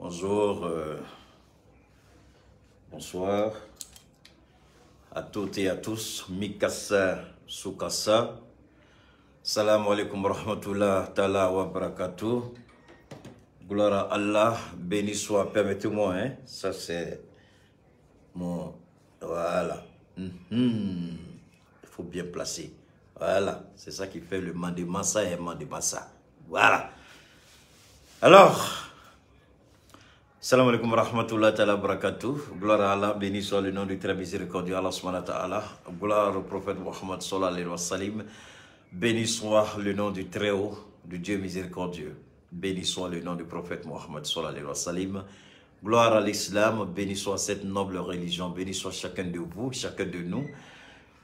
Bonjour, bonsoir à toutes et à tous. Mikasa Sukasa. Salam alaikum rahmatullah ta'ala wa barakatuh. Gloire à Allah, béni soit, permettez-moi, hein. Ça c'est mon... Voilà. Il faut bien placer. Voilà, c'est ça qui fait le Mandemassa et Mandemassa. Voilà. Alors, salam alaikum wa rahmatullahi ta'ala wa barakatuh. Gloire à Allah, béni soit le nom du très miséricordieux Allah subhanahu wa ta'ala. Gloire au prophète Muhammad sallallahu alayhi wa sallam. Béni soit le nom du Très-Haut, du Dieu miséricordieux. Béni soit le nom du prophète Muhammad sallallahu alayhi wa sallam. Gloire à l'islam, béni soit cette noble religion, béni soit chacun de vous, chacun de nous.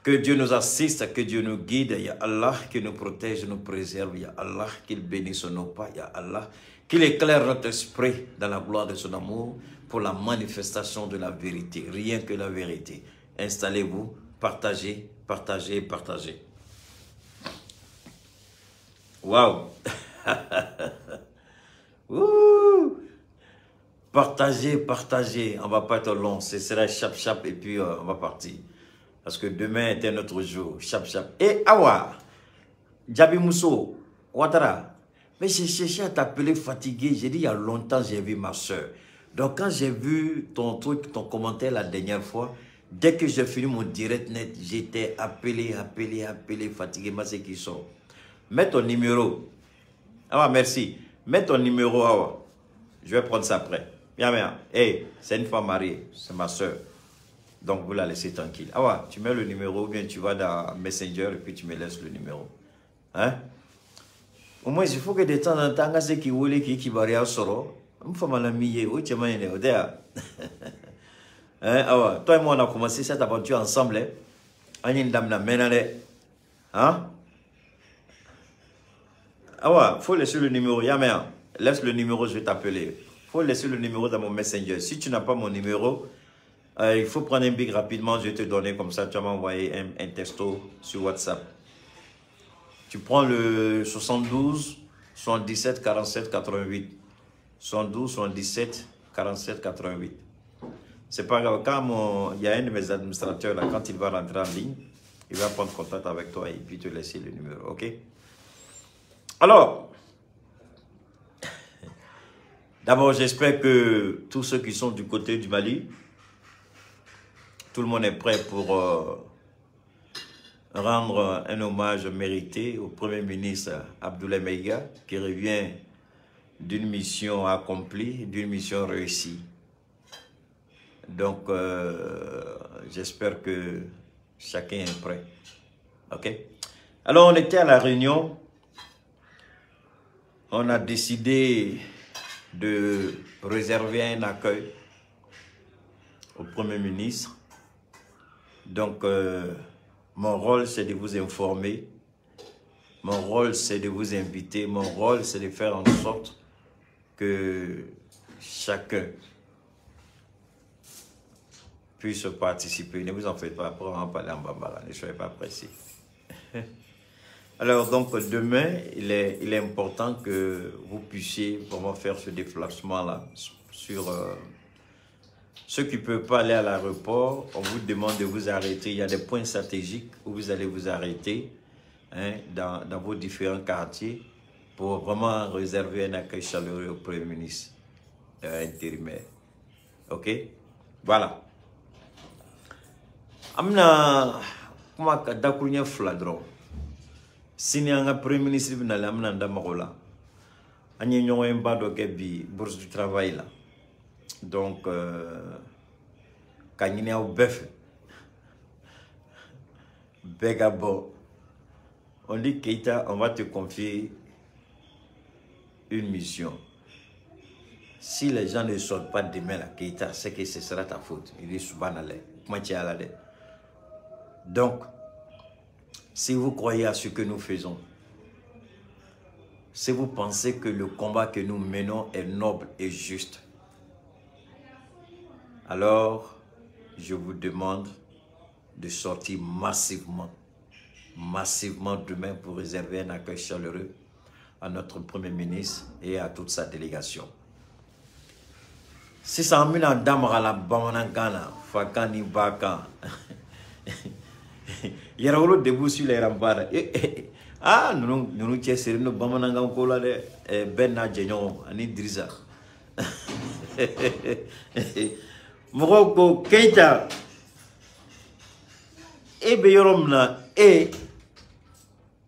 Que Dieu nous assiste, que Dieu nous guide, Ya Allah, qu'il nous protège, nous préserve, Ya Allah, qu'il bénisse nos pas, Ya Allah, qu'il éclaire notre esprit dans la gloire de son amour pour la manifestation de la vérité, rien que la vérité. Installez-vous, partagez, partagez, partagez. Waouh! Ouh! Partagez, partagez, on va pas être long, ce sera chap chap et puis on va partir. Parce que demain est un autre jour. Chap, chap. Et Awa, Djabi Mousso, Ouattara. Mais j'ai cherché à t'appeler fatigué. J'ai dit il y a longtemps, j'ai vu ma soeur. Donc quand j'ai vu ton truc, ton commentaire la dernière fois, dès que j'ai fini mon direct net, j'étais appelé, appelé, appelé, fatigué. Moi, c'est qui sort. Mets ton numéro. Awa, merci. Mets ton numéro, Awa. Je vais prendre ça après. Viens, viens. Hey, c'est une femme mariée. C'est ma soeur. Donc, vous la laissez tranquille. Ah ouais, tu mets le numéro ou bien tu vas dans Messenger et puis tu me laisses le numéro. Hein? Au moins, il faut que de temps en temps, ceux qui veulent qui barrière soro, on fait mal ami, ou tu m'as dit, hein? Ah ouais, toi et moi, on a commencé cette aventure ensemble. Hein? On y a une dame là, maintenant, hein? Ah ouais, faut laisser le numéro. Yamé, laisse le numéro, je vais t'appeler. Faut laisser le numéro dans mon Messenger. Si tu n'as pas mon numéro, il faut prendre un big rapidement, je vais te donner comme ça, tu vas m'envoyer un texto sur WhatsApp. Tu prends le 72 77 47 88. 72 77 47 88. C'est pas grave, quand il y a un de mes administrateurs là, quand il va rentrer en ligne, il va prendre contact avec toi et puis te laisser le numéro, ok? Alors, d'abord j'espère que tous ceux qui sont du côté du Mali, tout le monde est prêt pour rendre un hommage mérité au Premier ministre Abdoulaye Maïga, qui revient d'une mission accomplie, d'une mission réussie. Donc, j'espère que chacun est prêt. Ok? Alors, on était à la réunion. On a décidé de réserver un accueil au Premier ministre. Donc, mon rôle, c'est de vous informer. Mon rôle, c'est de vous inviter. Mon rôle, c'est de faire en sorte que chacun puisse participer. Ne vous en faites pas, après, on va parler en bambara. Ne soyez pas pressés. Alors, donc, demain, il est important que vous puissiez vraiment faire ce déplacement-là sur... ceux qui ne peuvent pas aller à l'aéroport, on vous demande de vous arrêter. Il y a des points stratégiques où vous allez vous arrêter, hein, dans vos différents quartiers pour vraiment réserver un accueil chaleureux au Premier ministre intérimaire. Ok? Voilà. Amna, kuma dakurunya fila dɔrɔn. Sini an ka Premier ministre bɛ nalen, an bɛna an da mago la. An ye ɲɔgɔn ye ba dɔ kɛ bi bourse du travail la. Donc, ka ɲini aw bɛɛ fɛ, bɛɛ ka bɔ. On dit Keita, on va te confier une mission. Si les gens ne sortent pas demain, là, Keita, c'est que ce sera ta faute. Il dit subhanallah. Comment tu es allé? Donc, si vous croyez à ce que nous faisons, si vous pensez que le combat que nous menons est noble et juste, alors, je vous demande de sortir massivement, massivement demain pour réserver un accueil chaleureux à notre Premier ministre et à toute sa délégation. Sisan an bɛna da maga la bamanankan na, fakan ni bakan. Yɛrɛwolo debout sur les remparts. Ah, ninnu cɛsirilen don bamanankan ko la dɛ. Bɛɛ n'a jɛɲɔgɔn ani Dirisa. Mɔgɔw ko Keyita, e bɛ yɔrɔ min na, e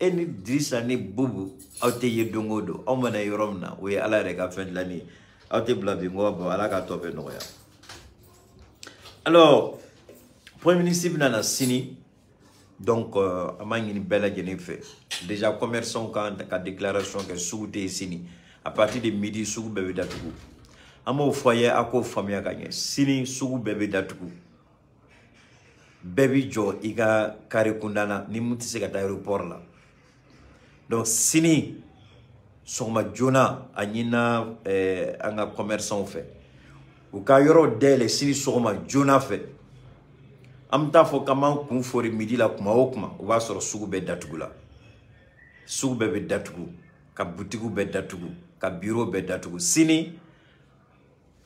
ni Dirisa ni Bubu aw tɛ ye don o don. Aw mana yɔrɔ min na, o ye Ala yɛrɛ ka fɛn dilanni ye. Aw tɛ bila bi n ko bɔn Ala k'a tɔ bɛɛ nɔgɔya. Alors, premier ministre bɛna na sini. Donc an b'a ɲini bɛɛ lajɛlen fɛ. Déjà commerçant kan ka déclaration kɛ, sugu tɛ yen sini. À partir de midi, sugu bɛɛ bɛ datugu. An b'o fɔ a ye, a k'o faamuya ka ɲɛ. Sini sugu bɛɛ bɛ datugu. Bɛɛ b'i jɔ i ka carré kunda na ni mun tɛ se ka taa aéroport la. Donc sini sɔgɔma joona, a ɲinina an ka commerçant fɛ, u ka yɔrɔ dayɛlɛ sini sɔgɔma joona fɛ. An bɛ taa fɔ k'an b'an kun fori midi la kuma o kuma, o b'a sɔrɔ sugu bɛɛ datugu la. Sugu bɛɛ bɛ datugu, ka butigiw bɛɛ datugu, ka bureau bɛɛ datugu. Sini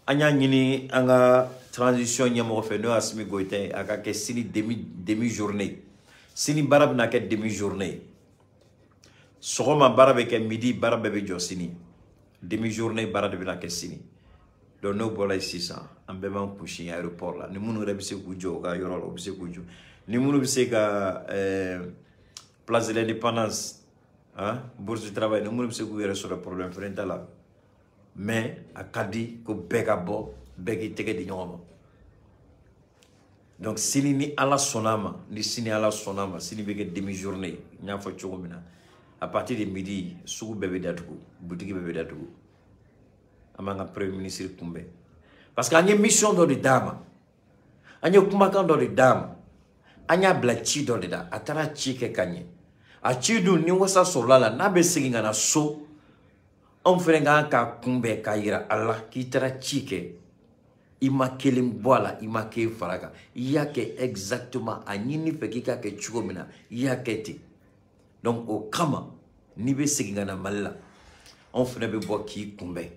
an y'a ɲini an ka transition ɲɛmɔgɔ fɛ, n'o ye Assimi Goïta ye, a ka kɛ sini demi journée. Sini baara bɛna kɛ demi journée. Sɔgɔma baara bɛ kɛ, midi baara bɛɛ bɛ jɔ sini. Demi journée baara de bɛna kɛ sini. Donc n'o bɔra yen sisan, an bɛɛ b'an kunsin aéroport la. Ni minnu yɛrɛ bɛ se k'u jɔ u ka yɔrɔ la, u bɛ se k'u jɔ. Ni minnu bɛ se ka place de l'Indépendance, hein, bourse du travail, ni minnu bɛ se k'u yɛrɛ sɔrɔ, problème fɛnɛ t'a la. Mais a ka di ko bɛɛ ka bɔ, bɛɛ k'i tɛgɛ di ɲɔgɔn ma. Donc sini ni Ala sɔnna a ma, ni sini Ala sɔnna a ma, sini bɛ kɛ demi journée. N y'a fɔ cogo min na, à partir de midi, sugu bɛɛ bɛ datugu, butigi bɛɛ bɛ datugu. An b'an ka premier ministre kunbɛn, parce que an ye mission dɔ de d'a ma, an ye kumakan dɔ de d'a ma, an y'a bila ci dɔ de la. A taara ci kɛ ka ɲɛ. A ci dun, ni wasa sɔrɔla la, n'a bɛ segin ka na so, anw fɛnɛ kan k'a kunbɛn k'a yira a la k'i taara ci kɛ, i ma kelen bɔ a la, i ma kelen fara kan, i y'a kɛ exactement a ɲini fɛ k'i k'a kɛ cogo min na, i y'a kɛ ten. Donc o kama, n'i bɛ segin ka na Mali la, anw fɛnɛ bɛ bɔ k'i kunbɛn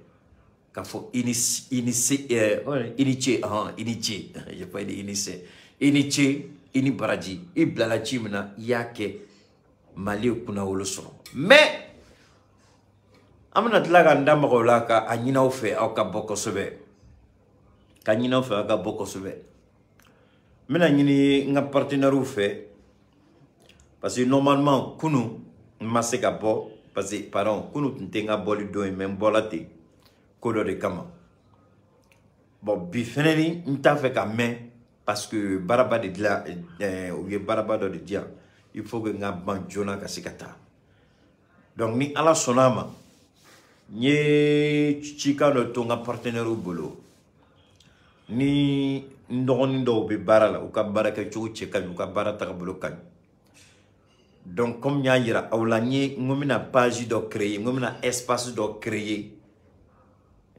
k'a fɔ i ni i ni se, i ni ce, hɔn, i ni ce. J'ai pas dit i ni se, i ni ce, i ni baraji. I bilala ci min na, i y'a kɛ, Mali ye kunnawolo sɔrɔ. Mais an bɛna tila ka n da maga o la, ka a ɲini aw fɛ aw ka bɔ kosɛbɛ, ka ɲini aw fɛ aw ka bɔ kosɛbɛ. N bɛna ɲini n ka partenaires fɛ, parce que normalement kunu n ma se ka bɔ, parce que pardon, kunu tun tɛ n ka bɔli don ye, mais n bɔla ten ko dɔ de kama. Bon, bi fɛnɛ ni n t'a fɛ ka mɛn, parce que baaraba de dilan, u ye baaraba dɔ de di yan, il faut que n ka ban joona ka se ka taa. Donc ni Ala sɔnna a ma, n ye cikan dɔ to n ka partenaires bolo. Ni n dɔgɔnin dɔw bɛ baara la, u ka baara kɛcogo cɛ ka ɲi, u ka baara tagabolo ka ɲi. Donc comme n y'a yira aw la, n ye n ko n bɛna page dɔ créer, n ko n bɛna espace dɔ créer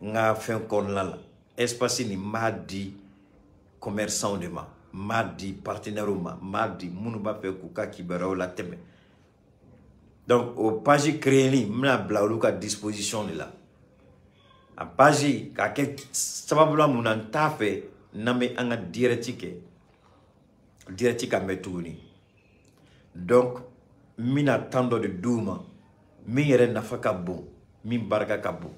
n ka fɛn kɔnɔna la. Espace nin, n b'a di commerçant de ma, n b'a di partenaires ma, n b'a di minnu b'a fɛ k'u ka kibaruyaw latɛmɛ. Donc o page créer n bɛna bila olu ka disposition de la. A page k'a kɛ sababu la mun na, n t'a fɛ n'an bɛ an ka direct kɛ, direct ka mɛn tuguni. Donc n bɛna temps dɔ de d'u ma min yɛrɛ nafa ka bon, min barika ka bon.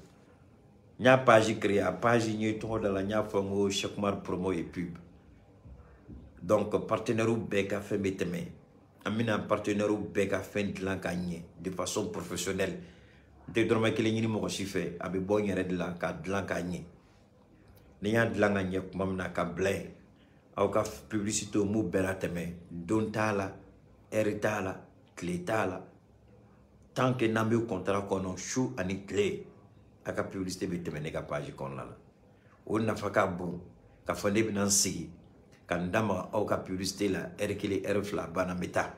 N y'a page créer, a page n ye tɔgɔ da la, n y'a fɔ n ko Cheikh Oumar Promo et Pub. Donc partenaires bɛɛ ka fɛn bɛ tɛmɛ. An bɛna partenaires bɛɛ ka fɛn dilan ka ɲɛ de façon professionnelle. N tɛ dɔrɔmɛ kelen ɲini mɔgɔ si fɛ, a bɛ bɔ n yɛrɛ de la k'a dilan k'a ɲɛ. Ni n y'a dilan ka ɲɛ tuma min na ka bila yen, aw ka publicité m'u bɛɛ latɛmɛ. Don t'a la, heure t'a la, tile t'a la, tant que n'an bɛ contrat kɔnɔ, su ani tile, a ka publicité bɛ tɛmɛ ne ka page kɔnɔna la. O nafa ka bon k'a fɔ ne bɛna n sigi ka n da maga aw ka publicité la heure kelen, heure fila, a banna, n bɛ taa.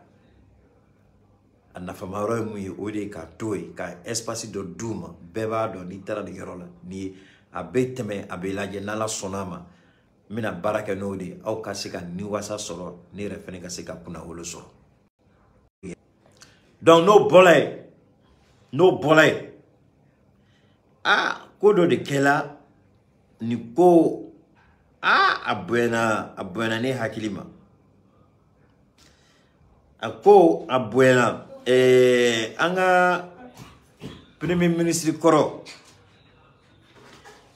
A nafama yɔrɔ ye mun ye? O de ye k'a to yen ka espace dɔ d'u ma. Bɛɛ b'a dɔn n'i taara nin yɔrɔ la, ni a bɛ tɛmɛ, a bɛ lajɛ. N'Ala sɔnna a ma, n bɛna baara kɛ n'o de ye, aw ka se ka niwasa sɔrɔ, ne yɛrɛ fɛnɛ ka se ka kunnawolo sɔrɔ. Donc n'o bɔra yen, aa, ko dɔ de kɛla. Nin ko a bonyana ne hakili ma. A ko a bonyana an ka premier ministre kɔrɔ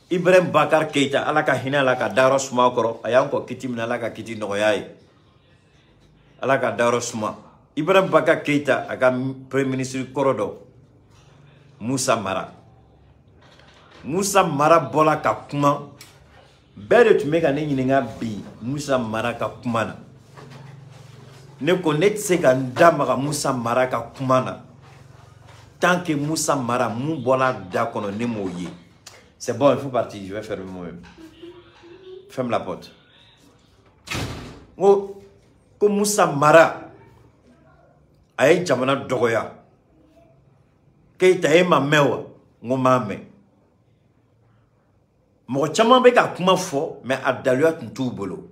Ibrahim Bakar Keita, Ala ka hinɛ la ka dayɔrɔ suma kɔrɔ, a y'an kɔ kiti min na, Ala ka kiti nɔgɔya ye, Ala ka dayɔrɔ suma. Ibrahim Bakar Keita a ka premier ministre kɔrɔ dɔ Moussa Mara, Moussa Mara bɔla ka kuma. Bɛɛ de tun bɛ ka ne ɲininka bi Moussa Mara ka kuma na. Ne ko ne tɛ se ka n da maga Moussa Mara ka kuma na tant que Moussa Mara mun bɔla da kɔnɔ ne m'o ye. C'est bon, il faut partir, je vais fermer moi-même. Ferme la porte. Ko Moussa Mara a ye jamana dɔgɔya. Keita e ma mɛn wa? N ko m'a mɛn. Mɔgɔ caman bɛ ka kuma fɔ, mais a daluya tun t'u bolo.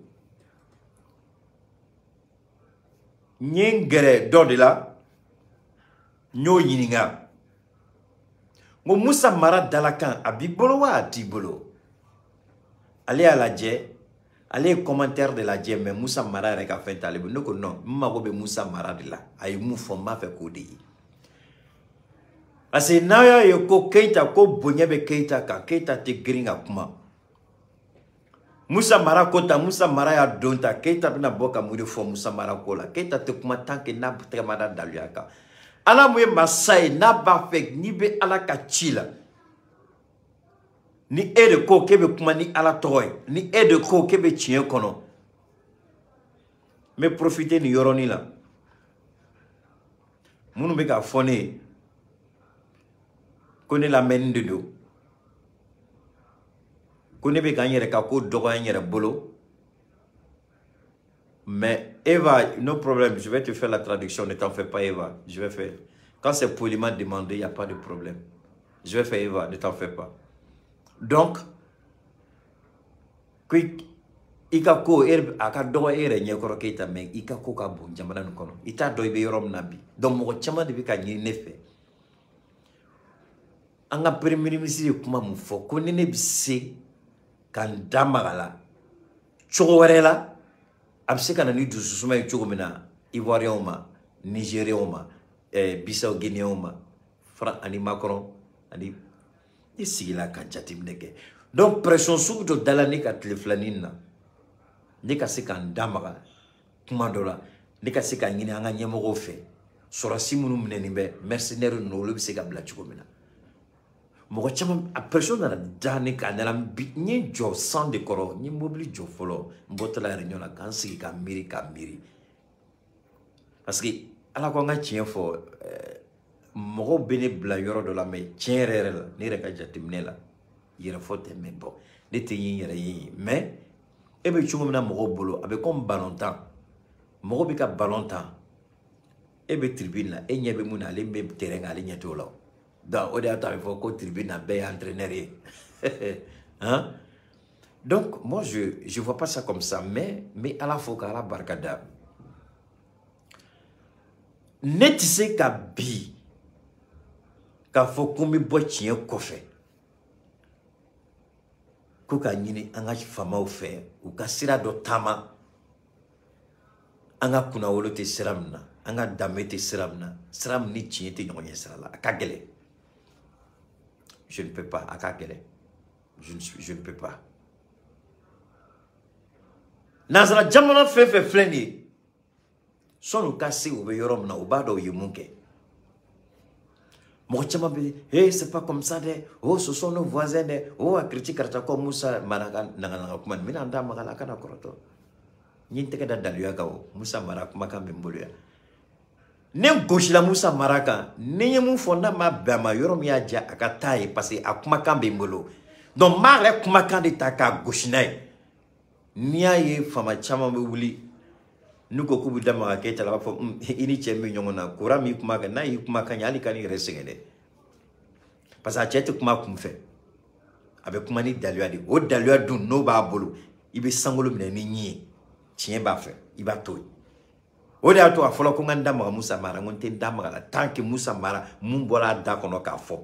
N ye n gɛrɛ dɔ de la, n y'o ɲininka. N ko Moussa Mara dalakan a b'i bolo wa a t'i bolo? Ale y'a lajɛ, ale ye commentaire de lajɛ, mais Moussa Mara yɛrɛ ka fɛn t'ale bolo. Ne ko non, n mago bɛ Moussa Mara de la. A ye mun fɔ, n b'a fɛ k'o de ye. Parce que n'a y'a ye ko Keita, ko bonya bɛ Keita kan, Keita tɛ girin ka kuma. Moussa Mara ko ta, Moussa Mara y'a don ta, Keita bɛna bɔ ka mun de fɔ Moussa Mara ko la. Keita tɛ kuma tant que n'a tɛgɛ ma da daluya kan. Ala mun ye masa ye, n'a b'a fɛ n'i bɛ Ala ka ci la, ni e de ko k'e bɛ kuma ni Ala tɔgɔ ye, ni e de ko k'e bɛ tiɲɛ kɔnɔ, n bɛ profiter nin yɔrɔnin la. Minnu bɛ k'a fɔ ne ye ko ne lamɛnni de don, ko ne bɛ ka n yɛrɛ ka ko dɔgɔya n yɛrɛ bolo. Mais Eva, no problème, je vais te faire la traduction, ne t'en fais pas Eva, je vais faire. Quand c'est poliment demandé, il n'y a pas de problème. Je vais faire Eva, ne t'en fais pas. Donc, i ka ko a ka dɔgɔ e yɛrɛ ɲɛkɔrɔ Keita, mais i ka ko ka bon jamana nin kɔnɔ. I t'a dɔn i bɛ yɔrɔ min na bi. Donc mɔgɔ caman de bɛ ka ɲini ne fɛ. An ka premier ministre ye kuma mun fɔ, ko ni ne bɛ se ka n da maga la cogo wɛrɛ la, a bɛ se ka na ni dususuma ye cogo min na Ivoiriyɛnw ma, Nigériens ma, Bissau Guinéens ma, Fran ani Macron ani ne sigila ka jateminɛ kɛ. Donc pression sugu dɔ dala ne ka tile filanin na, ne ka se ka n da maga kuma dɔ la, ne ka se ka ɲini an ka ɲɛmɔgɔw fɛ, sɔrɔsi minnu minɛnen bɛ mercenaires ninnu, olu bɛ se ka bila cogo min na. Mɔgɔ caman a pression nana da ne kan, a nana bi n ye jɔ san de kɔrɔ, n ye mobili jɔ fɔlɔ, n bɔtɔla réunion na k'an sigi ka miiri ka miiri. Parce que Ala ko an ka tiɲɛ fɔ, mɔgɔw bɛ ne bila yɔrɔ dɔ la, mais tiɲɛ yɛrɛ yɛrɛ la, ne yɛrɛ ka jateminɛ la, yɛrɛfɔ tɛ, mais bon, ne tɛ n yɛrɛ ye, mais e bɛ cogo min na mɔgɔw bolo, a bɛ comme ballon tan, mɔgɔw bɛ ka ballon tan, e bɛ tribune na, e ɲɛ bɛ mun na, ale bɛ terrain kan, ale ɲɛ t'o la. Donc o de y'a to a bɛ fɔ ko tribune na bɛɛ ye entraîneur ye. Hein? Donc moi je vois pas ça comme ça, mais Ala fo ka Ala barika da. Ne tɛ se ka bi k'a fɔ ko n bɛ bɔ tiɲɛ kɔfɛ ko k'a ɲini an ka faamaw fɛ u ka sira dɔ taama, an ka kunnawolo tɛ sira min na, an ka danbe tɛ sira min na, sira min ni tiɲɛ tɛ ɲɔgɔn ɲɛ sira la, a ka gɛlɛn. Je ne peux pas, a ka gɛlɛn. Je ne peux pas. Nansara jamana fɛn fɛn filɛ nin ye, sɔnni u ka se u bɛ yɔrɔ min na, u b'a dɔn u ye mun kɛ. Mɔgɔ caman bɛ, hey, c'est pas comme ça dɛ, oh, ce sont nos voisins dɛ, oh, a kiriti karata ko Moussa Mara ka naganaga kuma nin, n bɛna n da maga la, a kana kɔrɔtɔ. N ye n tɛgɛ da daluya kan o, Moussa Mara kumakan bɛ n bolo yan. Ne gosila Moussa Mara kan, ni n ye mun fɔ n'a ma bɛn a ma, yɔrɔ min y'a diya a ka taa ye, parce que a kumakan bɛ n bolo. Donc n b'a yɛrɛ kumakan de ta k'a gosi n'a ye. N'i y'a ye faama caman bɛ wuli, n'u ko k'u bɛ da maga Keita la, a b'a fɔ i ni cɛ min bɛ ɲɔgɔn na, kora min kuma kan, n'a y'i kumakan ye, hali ka n'i yɛrɛ sɛgɛn dɛ. Parce que a cɛ tɛ kuma kun fɛ, a bɛ kuma ni daluya de ye. O daluya dun n'o b'a bolo, i bɛ sankolo minɛ ni ɲin ye, tiɲɛ b'a fɛ, i b'a to yen. O de y'a to a fɔlɔ ko n ka n da maga Moussa Mara, n ko n tɛ n da maga la tant que Moussa Mara mun bɔra a da kɔnɔ k'a fɔ,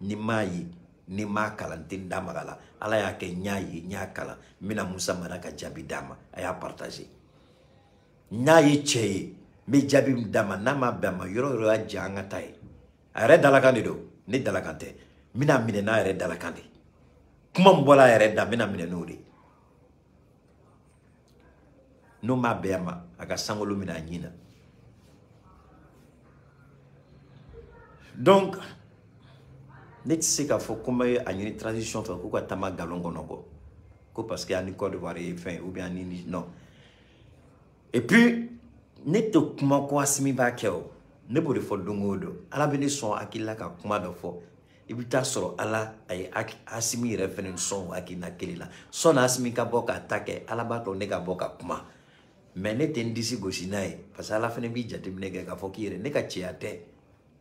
ni m'a ye, Ni m'a kalan n tɛ n da maga la. Ala y'a kɛ n y'a ye, n y'a kalan. N bɛna Musa Mara ka jaabi d'a ma. A y'a partager. N'a ye cɛ ye, n bɛ jaabi min d'a ma, n'a ma bɛn a ma, yɔrɔ o yɔrɔ y'a ja an ka taa yen. A yɛrɛ dalakan de don, ne dalakan tɛ. N bɛna minɛ n'a yɛrɛ dalakan de. Kuma min bɔra a yɛrɛ da, n bɛna minɛ n'o de ye. N'o ma bɛn a ma, a ka sankolo minɛ a ɲin na. Donc, ne tɛ se k'a fɔ ko n bɛ a ɲini transition fɛ k'u ka taama nkalon kɔnɔ kɔ. Ko parce que an ni Côte d'Ivoire ye fɛn ye, ou bien an ni non. Et puis, ne tɛ kuma ko Assimi b'a kɛ o. Ne b'o de fɔ don o don. Ala bɛ ne sɔn hakili la ka kuma dɔ fɔ. I bɛ taa sɔrɔ Ala a ye Assimi yɛrɛ fɛnɛ sɔn o hakilina kelen la. Sɔnni Assimi ka bɔ k'a ta kɛ, Ala b'a to ne ka bɔ ka kuma. Mais ne tɛ n disi gosi n'a ye, parce que Ala fɛnɛ b'i jateminɛ kɛ k'a fɔ k'i yɛrɛ ne ka cɛya tɛ,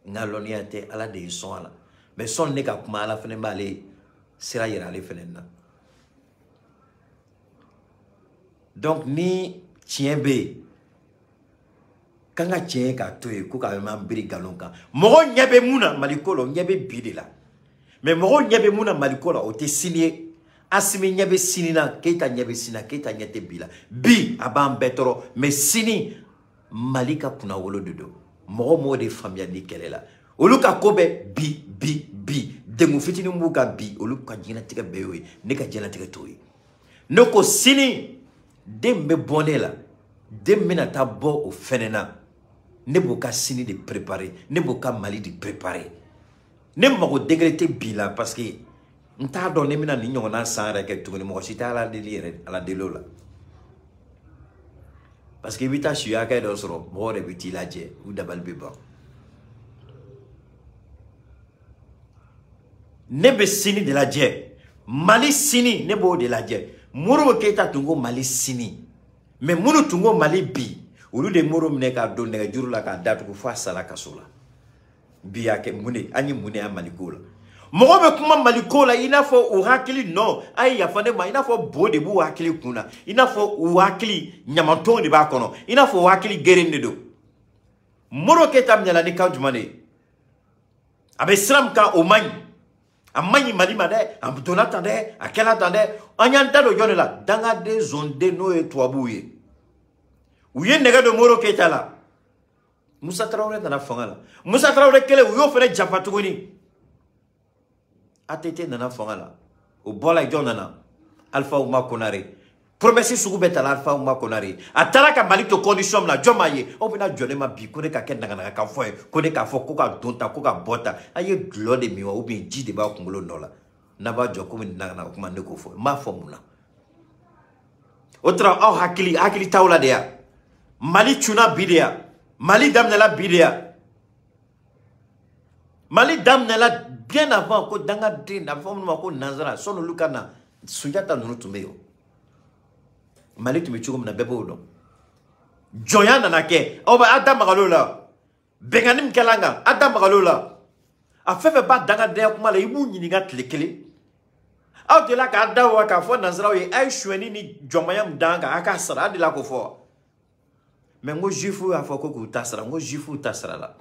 n ka lɔnniya tɛ, Ala de ye sɔn a la. Mais sɔnni ne ka kuma, Ala fɛnɛ b'ale sira yira ale fɛnɛ na. Donc ni tiɲɛ bɛ yen, k'an ka tiɲɛ k'a to yen ko k'a m'an biri nkalon kan. Mɔgɔw ɲɛ bɛ mun na Maliko la, o ɲɛ bɛ bi de la. Mais mɔgɔw ɲɛ bɛ mun na Maliko la, o tɛ sini ye. Assimi ɲɛ bɛ sini na, Keita ɲɛ bɛ sini na, Keita ɲɛ tɛ bi la. Bi a b'an bɛɛ tɔɔrɔ, mais sini Mali ka kunnawolo de don. Mɔgɔ m'o de faamuya ni kɛlɛ la. Olu ka ko bɛ bi bi bi, degun fitinin b'u kan bi, olu ka diɲɛlatigɛ bɛɛ y'o ye, ne ka diɲɛlatigɛ t'o ye. Ne ko sini den bɛ bɔ ne la, den bɛna taa bɔ o fɛnɛ na. Ne b'o ka sini de préparer, ne b'o ka Mali de préparer. Ne mago degré tɛ bi la parce que n t'a dɔn ne bɛna nin ɲɔgɔnna san yɛrɛ kɛ tuguni, mɔgɔ si tɛ Ala deli yɛrɛ, Ala deli o la. Parce que i bɛ taa si hakɛ dɔ sɔrɔ, mɔgɔw de bɛ t'i lajɛ, u dabali bɛ ban. Ne bɛ sini de lajɛ, Mali sini ne b'o de lajɛ. Modibo Keita tun ko Mali sini, mais minnu tun ko Mali bi, olu de Modibo minɛ k'a don nɛgɛjuru la k'a datugu fo a sara kaso la. Bi y'a kɛ mun de, an ye mun de y'a Maliko la? Mɔgɔ bɛ kuma Maliko la i n'a fɔ u hakili nɔ, a ye yafa ne ma, i n'a fɔ bo de b'u hakili kun na, i n'a fɔ u hakili ɲamanton de b'a kɔnɔ, i n'a fɔ u hakili geren de don. Modibo Keita minɛla ni kan jumɛn de ye? A bɛ sira min kan o man ɲi. A man ɲi Mali ma dɛ, a donna tan dɛ, a kɛla tan dɛ. An y'an da don jɔn de la? Dangaden zonden n'o ye tubabuw ye. U ye nɛgɛ don Modibo Keita la. Musa Traoré nana fanga la. Musa Traoré kelen u y'o fana janfa tuguni. ATT nana fanga la. O bɔla jɔn nana? Alpha Oumar Konaré. Promesse sugu bɛɛ tala Alpha Oumar Konaré. A taara ka Mali to condition min na, jɔn m'a ye? Aw bɛna jɔ ne ma bi ko ne ka kɛ naganaga fɔ ye, ko ne k'a fɔ ko ka don ta, ko ka bɔ ta. A ye dulɔ de min wa, ou bien ji de b'a kunkolo nɔ la? N'a b'a jɔ komi naganaga kuma ne k'o fɔ. N b'a fɔ mun na? O tora aw hakili t'aw la de ya. Mali cunna bi de ya. Mali daminɛla bi de ya. Mali daminɛla bien avant ko dangaden, a bɛ fɔ minnu ma ko nanzara, sɔnni olu ka na, Sunjata ninnu tun bɛ yen. Mali tun bɛ cogo min na, bɛɛ b'o dɔn. Jɔnya nana kɛ, aw bɛ a da magal'o la. Bɛnkanni min kɛla an kan, a da magal'o la. A fɛn fɛn b'a dangadenya kuma la, i b'u ɲininka tile kelen. Aw delila k'a da wa k'a fɔ nanzaraw ye, a ye sonyɛni ni jɔnmaya min d'an kan, a k'a sara, a delila k'o fɔ. Mais n ko juifu y'a fɔ ko k'u ta sara, n ko juifu ta sara la.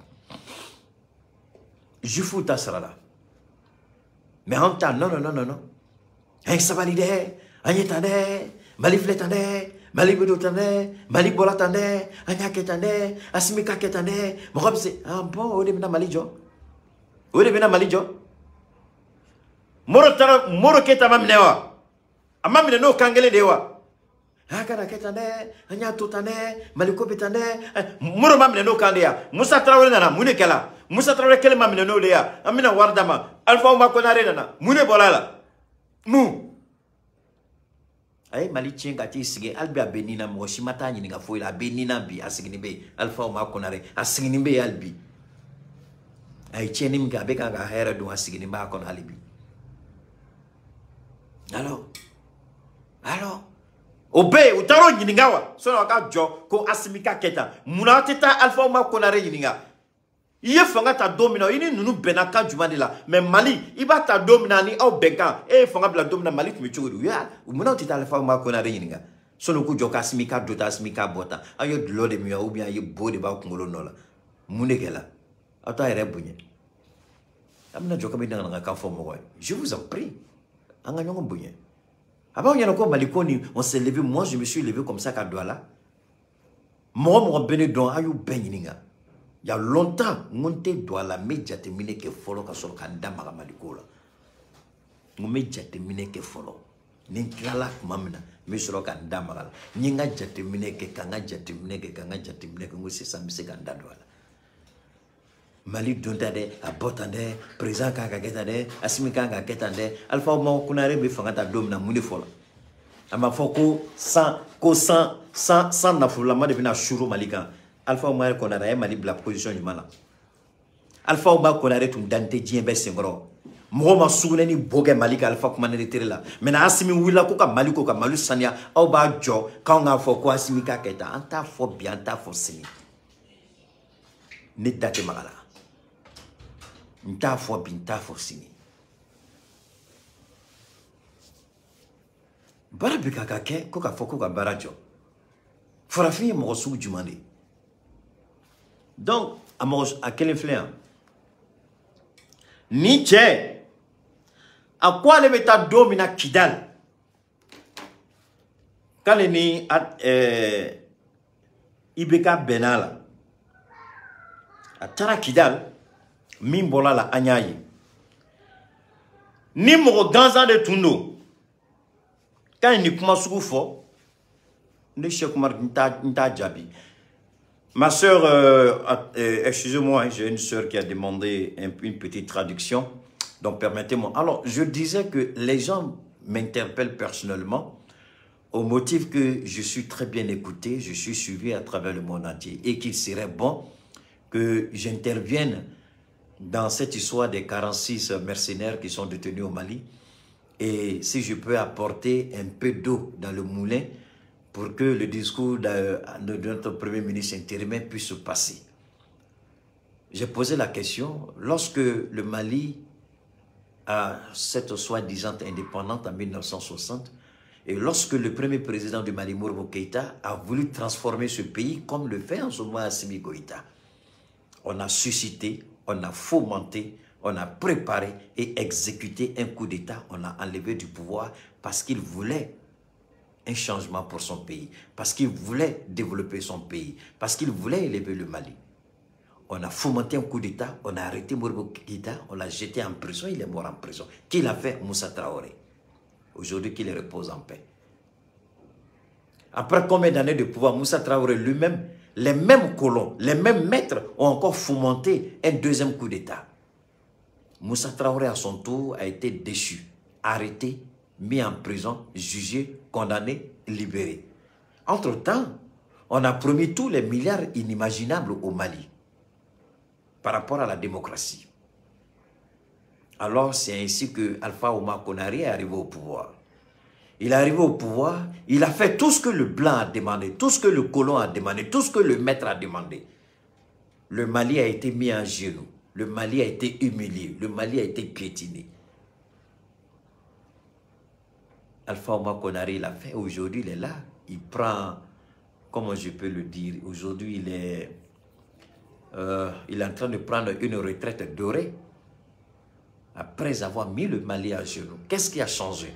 Juifu ta sara la. Mais anw ta, non non non non. An ye sabali dɛ, an ye tan dɛ, Mali filɛ tan dɛ, Mali bɛ don tan dɛ, Mali bɔra tan dɛ, an y'a kɛ tan dɛ, Assimi ka kɛ tan dɛ, mɔgɔ bɛ se, ah bon, o de bɛna Mali jɔ. O de bɛna Mali jɔ. Modibo Keita ma minɛ wa? A ma minɛ n'o kan kelen de ye wa? A kana kɛ tan dɛ, an y'a to tan dɛ, Mali ko bɛ tan dɛ. Modibo ma minɛ n'o kan de ya. Musa Traoré nana, mun de kɛla? Musa Traoré kelen ma minɛ n'o de ya. An bɛna wari d'a ma. Alpha Oumar Konaré nana, mun de bɔra a la? Mun? A ye Mali tiɲɛ ka t'i sigi, hali bi a bɛ nin na, mɔgɔ si ma taa ɲininka foyi la, a bɛ nin na bi, a sigilen bɛ yen. Alpha Oumar Konaré, a sigilen bɛ yen hali bi. A ye tiɲɛni min kɛ, a bɛ k'a ka hɛrɛ dun, a sigilen b'a kɔnɔ hali bi. Alors, o bɛɛ ye, u taara o ɲininka wa? Sɔnni aw ka jɔ ko Assimi ka kɛ tan, munna aw tɛ taa Alpha Oumar Konaré ɲininka? I ye fanga ta don min na, i ni ninnu bɛnna kan jumɛn de la? Mais Mali, i b'a ta don min na ni aw bɛnkan, e ye fanga bila don min na, Mali tun bɛ cogo di? U y'a, munna aw tɛ taa Alpha Oumar Konaré ɲininka? Sɔnni u k'u jɔ k'Assimi ka don tan, Assimi ka bɔ tan. Aw ye dulɔ de min wa, ou bien aw ye bo de b'aw kunkolo nɔ la? Mun de kɛla? Aw t'a yɛrɛ bonya. An bɛna jɔ kabini na ka fɔ mɔgɔ ye. Je vous en prie. An ka ɲɔgɔn bonya. A b'aw ɲɛna ko Mali ko nin, on s'est levé, moi je me suis levé comme ça ka don a la. Mɔgɔ mɔgɔ bɛ ne dɔn, a y'u bɛɛ ɲininka. Il y a longtemps, n ko n tɛ don a la, n bɛ jateminɛ kɛ fɔlɔ ka sɔrɔ ka n da maga Mali ko la. N ko n bɛ jateminɛ kɛ fɔlɔ. Ni n tilala tuma min na, n bɛ sɔrɔ ka n da maga la. N ye n ka jateminɛ kɛ, ka n ka jateminɛ kɛ, ka n ka jateminɛ kɛ, n ko sisan n bɛ se ka n da don a la. Mali don ta dɛ, a bɔ tan dɛ, président kan ka kɛ tan dɛ, Assimi kan ka kɛ tan dɛ. Alpha Oumar Konaré bɛ fanga ta don min na, mun de fɔra? A ma fɔ ko san ko san san san nafololama de bɛna suru Mali kan. Alpha Oumar Konaré a ye Mali bila position jumɛn na? Alpha Oumar Konaré tun dalen tɛ diɲɛ bɛɛ senkɔrɔ. Mɔgɔ ma sugunɛ ni bo kɛ Mali kan Alpha Konaré tere la. Maintenant Assimi wulila ko ka Mali ko ka Mali saniya, aw b'a jɔ k'anw k'a fɔ ko Assimi k'a kɛ tan. An t'a fɔ bi, an t'a fɔ sini. Ne da tɛ maga la. N t'a fɔ bi, n t'a fɔ sini. Baara bɛ ka kɛ ko k'a fɔ ko ka baara jɔ. Farafin ye mɔgɔ sugu jumɛn de ye? Donc a mɔgɔ a kelen filɛ yan. Ni cɛ a ko ale bɛ taa don min na Kidal, k'ale ni IBK bɛnna a la. A taara Kidal, min bɔra la an y'a ye. Ni mɔgɔ gansan de tun don k'a ye nin kuma sugu fɔ, ne Cheikh Oumar n t'a jaabi. Ma sœur, excusez-moi, j'ai une sœur qui a demandé une petite traduction, donc permettez-moi. Alors, je disais que les gens m'interpellent personnellement au motif que je suis très bien écouté, je suis suivi à travers le monde entier et qu'il serait bon que j'intervienne dans cette histoire des 46 mercenaires qui sont détenus au Mali. Et si je peux apporter un peu d'eau dans le moulin pour que le discours de notre premier ministre intérimaire puisse se passer. J'ai posé la question, lorsque le Mali a cette soi-disant indépendante en 1960, et lorsque le premier président du Mali, Modibo Keïta, a voulu transformer ce pays comme le fait en ce moment Assimi Goïta, on a suscité, on a fomenté, on a préparé et exécuté un coup d'État, on l'a enlevé du pouvoir parce qu'il voulait un changement pour son pays, parce qu'il voulait développer son pays, parce qu'il voulait élever le Mali. On a fomenté un coup d'État, on a arrêté Modibo Keïta, on l'a jeté en prison, il est mort en prison. Qui l'a fait? Moussa Traoré. Aujourd'hui, qu'il repose en paix. Après combien d'années de pouvoir, Moussa Traoré lui-même, les mêmes colons, les mêmes maîtres ont encore fomenté un deuxième coup d'État. Moussa Traoré, à son tour, a été déchu, arrêté, mis en prison, jugé, condamné, libéré. Entre-temps, on a promis tous les milliards inimaginables au Mali par rapport à la démocratie. Alors, c'est ainsi que Alpha Oumar Konaré est arrivé au pouvoir. Il est arrivé au pouvoir, il a fait tout ce que le blanc a demandé, tout ce que le colon a demandé, tout ce que le maître a demandé. Le Mali a été mis en genoux, le Mali a été humilié, le Mali a été piétiné. Alpha Oumar Konaré l'a fait, aujourd'hui il est là, il prend, comment je peux le dire, aujourd'hui il est en train de prendre une retraite dorée après avoir mis le Mali à genoux. Qu'est-ce qui a changé?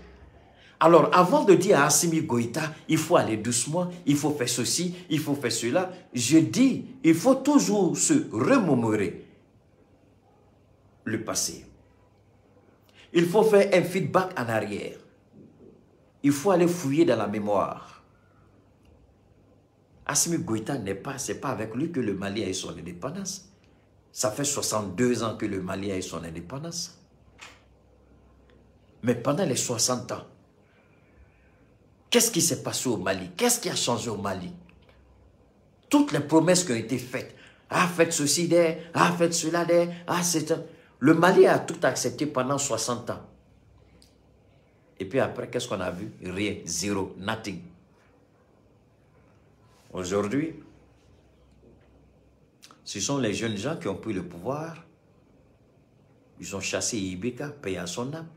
Alors, avant de dire à Assimi Goïta, il faut aller doucement, il faut faire ceci, il faut faire cela, je dis, il faut toujours se remémorer le passé. Il faut faire un feedback en arrière. Il faut aller fouiller dans la mémoire. Assimi Goïta n'est pas, c'est pas avec lui que le Mali a eu son indépendance. Ça fait 62 ans que le Mali a eu son indépendance. Mais pendant les 60 ans, qu'est-ce qui s'est passé au Mali? Qu'est-ce qui a changé au Mali? Toutes les promesses qui ont été faites. Ah, faites ceci, ah, faites cela, ah, c'est... Le Mali a tout accepté pendant 60 ans. Et puis après, qu'est-ce qu'on a vu? Rien, zéro, nothing. Aujourd'hui, ce sont les jeunes gens qui ont pris le pouvoir. Ils ont chassé IBK, payé à son âme.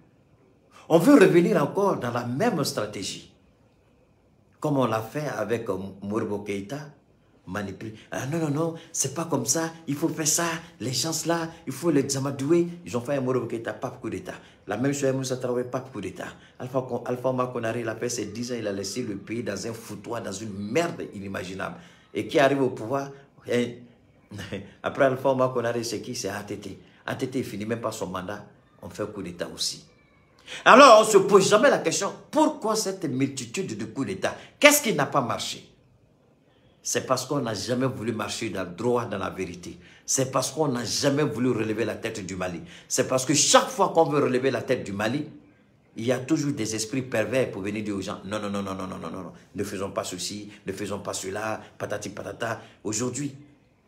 On veut revenir encore dans la même stratégie. Comme on l'a fait avec Modibo Keïta, manipuler. Ah non, non, non, c'est pas comme ça, il faut faire ça, les gens là, il faut les amadouer. Ils ont fait un Modibo Keïta, pape coup d'État. La même chose, Moussa Traoré, pape coup d'État. Alpha Omar Konaré, il a fait ses 10 ans, il a laissé le pays dans un foutoir, dans une merde inimaginable. Et qui arrive au pouvoir, et, après Alpha Omar Konaré, c'est qui? C'est ATT. ATT, il finit même pas son mandat, on fait coup d'État aussi. Alors, on ne se pose jamais la question, pourquoi cette multitude de coups d'État? Qu'est-ce qui n'a pas marché? C'est parce qu'on n'a jamais voulu marcher dans le droit, dans la vérité. C'est parce qu'on n'a jamais voulu relever la tête du Mali. C'est parce que chaque fois qu'on veut relever la tête du Mali, il y a toujours des esprits pervers pour venir dire aux gens, non, non, non, non, non, non, non, non, ne faisons pas ceci, ne faisons pas cela, patati patata. Aujourd'hui,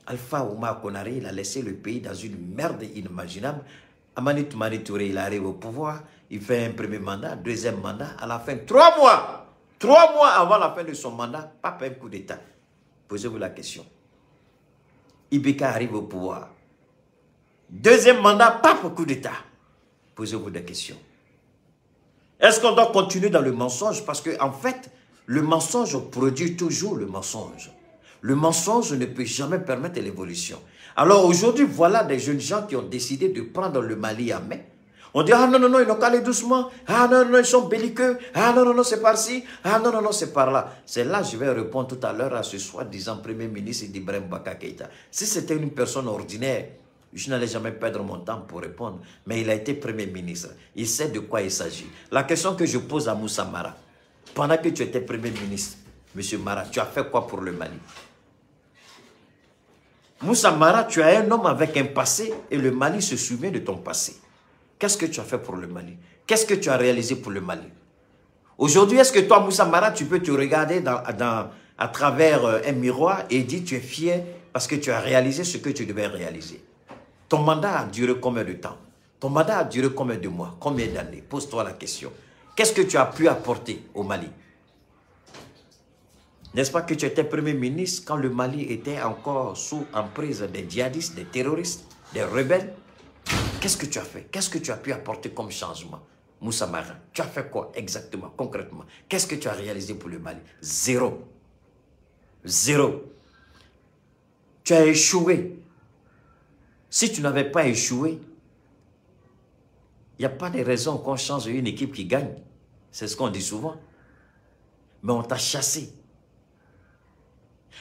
Alpha Omar Konaré, il a laissé le pays dans une merde inimaginable. Amani Toumani Touré, il arrive au pouvoir, il fait un premier mandat, deuxième mandat, à la fin, 3 mois, 3 mois avant la fin de son mandat, pape un coup d'État. Posez-vous la question. IBK arrive au pouvoir. Deuxième mandat, pape coup d'État. Posez-vous des questions. Est-ce qu'on doit continuer dans le mensonge? Parce que, en fait, le mensonge produit toujours le mensonge. Le mensonge ne peut jamais permettre l'évolution. Alors aujourd'hui, voilà des jeunes gens qui ont décidé de prendre le Mali à main. On dit, ah non, non, non, ils n'ont qu'à aller doucement. Ah non, non, ils sont belliqueux. Ah non, non, non, c'est par-ci. Ah non, non, non, c'est par-là. C'est là que je vais répondre tout à l'heure à ce soi-disant premier ministre d'Ibrahim Boubacar Keïta. Si c'était une personne ordinaire, je n'allais jamais perdre mon temps pour répondre. Mais il a été premier ministre. Il sait de quoi il s'agit. La question que je pose à Moussa Mara, pendant que tu étais premier ministre, monsieur Mara, tu as fait quoi pour le Mali? Moussa Mara, tu es un homme avec un passé et le Mali se souvient de ton passé. Qu'est-ce que tu as fait pour le Mali? Qu'est-ce que tu as réalisé pour le Mali? Aujourd'hui, est-ce que toi, Moussa Mara, tu peux te regarder à travers un miroir et dire tu es fier parce que tu as réalisé ce que tu devais réaliser? Ton mandat a duré combien de temps? Ton mandat a duré combien de mois? Combien d'années? Pose-toi la question. Qu'est-ce que tu as pu apporter au Mali? N'est-ce pas que tu étais premier ministre quand le Mali était encore sous emprise des djihadistes, des terroristes, des rebelles? Qu'est-ce que tu as fait? Qu'est-ce que tu as pu apporter comme changement? Moussa Mara, tu as fait quoi exactement, concrètement? Qu'est-ce que tu as réalisé pour le Mali? Zéro. Zéro. Tu as échoué. Si tu n'avais pas échoué, il n'y a pas de raison qu'on change une équipe qui gagne. C'est ce qu'on dit souvent. Mais on t'a chassé.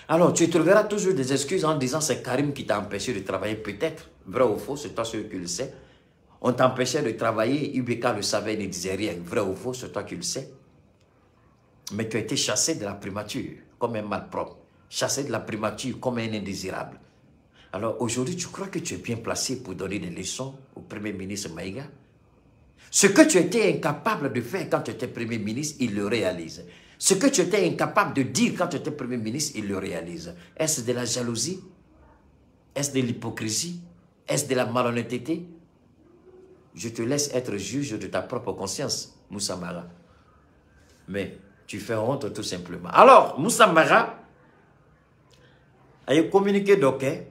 Alors, tu trouveras toujours des excuses en disant c'est Karim qui t'a empêché de travailler, peut-être. Vrai ou faux, c'est toi celui qui le sais. On t'empêchait de travailler, IBK le savait, il ne disait rien. Vrai ou faux, c'est toi qui le sais. Mais tu as été chassé de la primature comme un malpropre. Chassé de la primature comme un indésirable. Alors aujourd'hui, tu crois que tu es bien placé pour donner des leçons au Premier ministre Maïga? Ce que tu étais incapable de faire quand tu étais Premier ministre, il le réalise. Ce que tu étais incapable de dire quand tu étais Premier ministre, il le réalise. Est-ce de la jalousie? Est-ce de l'hypocrisie? Est-ce de la malhonnêteté? Je te laisse être juge de ta propre conscience, Moussa Mara. Mais tu fais honte tout simplement. Alors, Moussa Mara a communiqué d'Oké,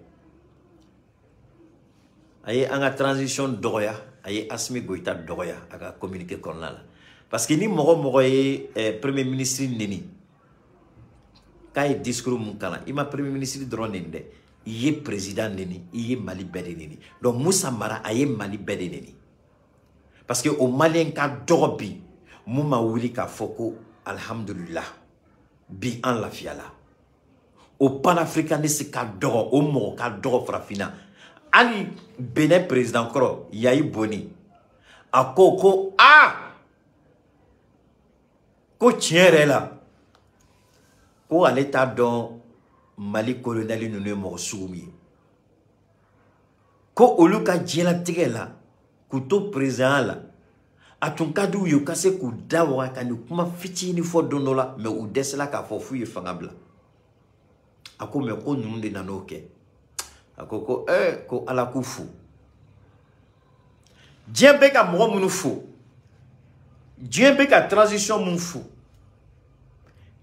a une transition d'Oya, a Assimi Goïta d'Oya, a communiqué qu'on a là. Parce que ni moro moro est premier ministre neni. Quand il discours moukana, il m'a premier ministre drone neni. Il est président neni, il est Mali bede neni. Donc Moussa Mara a Mali bede neni. Parce que au Malien ka dorobi, mouma wuli ka foko alhamdulillah bi an la fiala. Au panafricaniste ka doro, au moro ka doro frafina. Ali Bénin président koro, Yayi Boni. A koko a ko tiɲɛ la ko ale t'a dɔn Mali colonel ninnu ye mɔgɔ sugu min ye ko olu ka diɲɛlatigɛ la k'u to président la a tun ka d'u ye u ka se k'u da waga ka nin kuma fitinin fɔ don dɔ la mais u dɛsɛla k'a fɔ f'u ye fanga bila a ko mais ko ninnu de nan'o kɛ a ko ko ko Ala k'u fo diɲɛ bɛ ka mɔgɔ minnu fo diɲɛ bɛ ka transition mun fo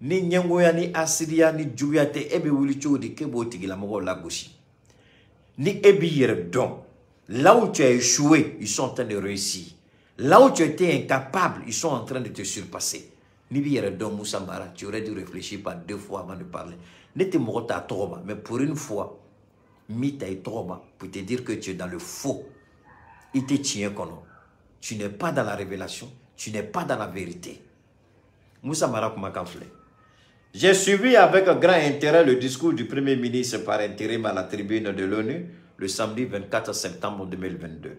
ni ɲɛngoya ni asiriya ni juguya tɛ e bɛ wuli cogo di k'e b'o tigilamɔgɔw lagosi ni e b'i yɛrɛ dɔn. Là où tu as échoué, ils sont en train de réussir. Là où tu étais incapable, ils sont en train de te surpasser. N'i b'i yɛrɛ dɔn, Moussa Mara, tu aurais dû réfléchir par deux fois avant de parler. Ne tɛ mɔgɔ ta tɔgɔ ma, mais pour une fois n b'i ta i tɔgɔ ma pour te dire que tu es dans le faux. I tɛ tiɲɛ kɔnɔ, tu n'es pas dans la révélation, tu n'es pas dans la vérité. Moussa Mara kumakan filɛ. J'ai suivi avec grand intérêt le discours du Premier ministre par intérim à la tribune de l'ONU le samedi 24 septembre 2022.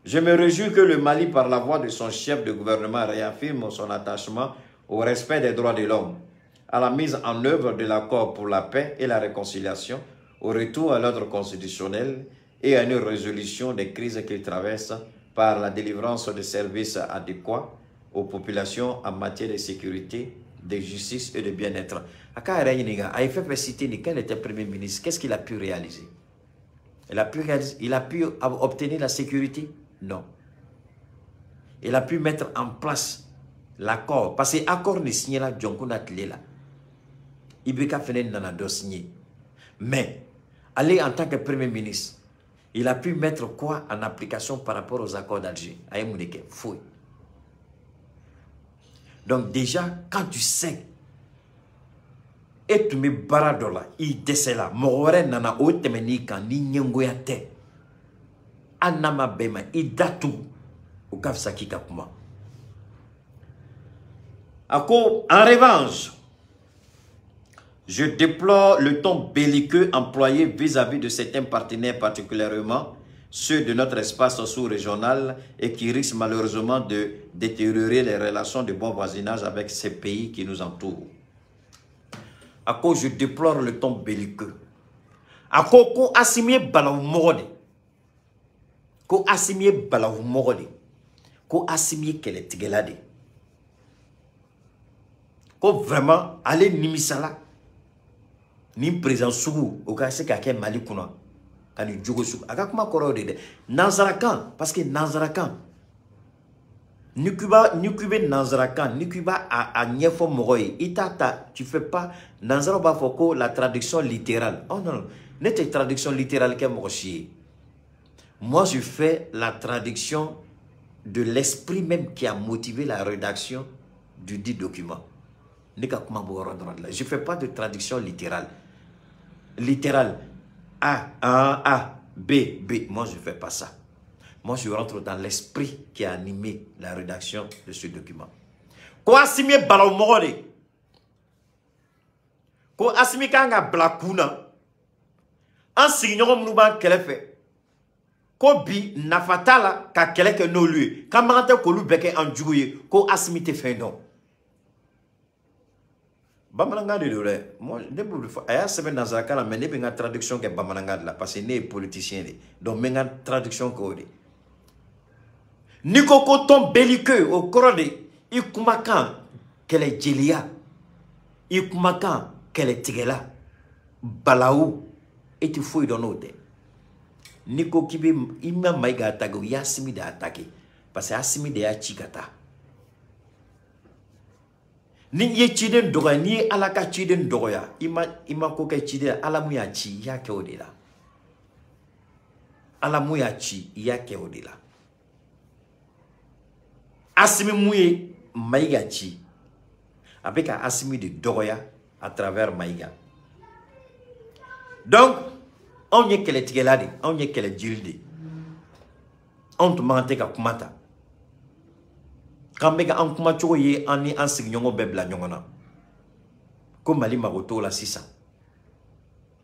Je me réjouis que le Mali, par la voix de son chef de gouvernement, réaffirme son attachement au respect des droits de l'homme, à la mise en œuvre de l'accord pour la paix et la réconciliation, au retour à l'ordre constitutionnel et à une résolution des crises qu'il traverse par la délivrance de services adéquats aux populations en matière de sécurité, de justice et de bien-être. A k'a yɛrɛ ɲininka, a ye fɛn fɛn cité nin, quand il était Premier ministre, qu'est-ce qu'il a pu réaliser? Il a pu réaliser, il a pu obtenir la sécurité? Non. Il a pu mettre en place l'accord, parce que accord ni signé la jɔnkun na tile la. IBK fɛnɛ nana dɔ signé. Mais ale, en tant que Premier ministre, il a pu mettre quoi en application par rapport aux accords d'Alger? A ye mun de kɛ? Foyi. Donc déjà, quand tu sais e tun bɛ baara dɔ la, i dɛsɛla, mɔgɔ wɛrɛ nana o tɛmɛn'i kan, ni ɲɛngoya tɛ, hali n'a ma bɛn ma, i da tugu, o ka fisa k'i ka kuma. A ko: en revanche, je déplore le ton belliqueux employé vis-à-vis de certains partenaires, particulièrement ceux de notre espace sous-régional, et qui risquent malheureusement de détériorer les relations de bon voisinage avec ces pays qui nous entourent. A ko: je déplore le ton belliqueux. A ko ko Assimi ye balawu mɔgɔ de. Ko Assimi ye balawu mɔgɔ de. Ko Assimi ye kɛlɛtigɛla de. Ko vraiment ale nimisala ni président sugu o ka se ka kɛ Mali kunna ka nin jogo sugu. A ka kuma kɔrɔ de dɛ, nanzarakan, parce que nanzarakan, ni k'i bɛ nanzarakan, ni k'i b'a a ɲɛfɔ mɔgɔ ye, i t'a ta, tu fais pas. Nanzaraw b'a fɔ ko la traduction littérale. Oh non, non, ne tɛ traduction littérale kɛ mɔgɔ si ye. Moi, je fais la traduction de l'esprit même qui a motivé la rédaction du dit document. Ne ka kuma bɔ yɔrɔ dɔrɔn de la. Je fais pas de traduction littérale. Littérale, A A A B B, moi je fais pas ça. Moi, je rentre dans l'esprit qui a animé la rédaction de ce document. Ko Assimi ye balawu mɔgɔ de. Ko Assimi kan ka bila kun na. An sigiɲɔgɔn minnu b'an kɛrɛfɛ, ko bi nafa t'a la ka kɛlɛ kɛ n'olu ye, k'an man kan tɛ k'olu bɛɛ kɛ an jugu ye, ko Assimi tɛ fɛn dɔn. Bamanankan de don dɛ. Moi, ne b'o de fɔ. A y'a sɛbɛn nanzarakan na, mais ne bɛ n ka traduction kɛ bamanankan de la, parce que ne ye politicien de ye. Donc n bɛ n ka traduction kɛ o de. N'i ko ko ton belliqueux, o kɔrɔ de i kumakan kɛlɛjeliya, i kumakan kɛlɛtigɛla, balawu, e tɛ foyi dɔn n'o tɛ. N'i ko k'i bɛ i ma Mayiga attaquer, o ye Assimi de attaquer, parce que Assimi de y'a ci ka taa. Ni i ye ciden dɔgɔya, n'i ye Ala ka ciden dɔgɔya, i ma ko kɛ ciden, Ala mun y'a ci, i y'a kɛ o de la. Ala mun y'a ci, i y'a kɛ o de la. Assimi mun ye Mayiga ci, a bɛ ka Assimi de dɔgɔya à travers Mayiga. Donc anw ye kɛlɛtigɛla de, anw ye kɛlɛjiri de. Anw tun man kan tɛ ka kuma ta k'an bɛ ka an kumacogo ye, an ni an sigiɲɔgɔn bɛɛ bila ɲɔgɔn na, ko Mali mago t'o la sisan.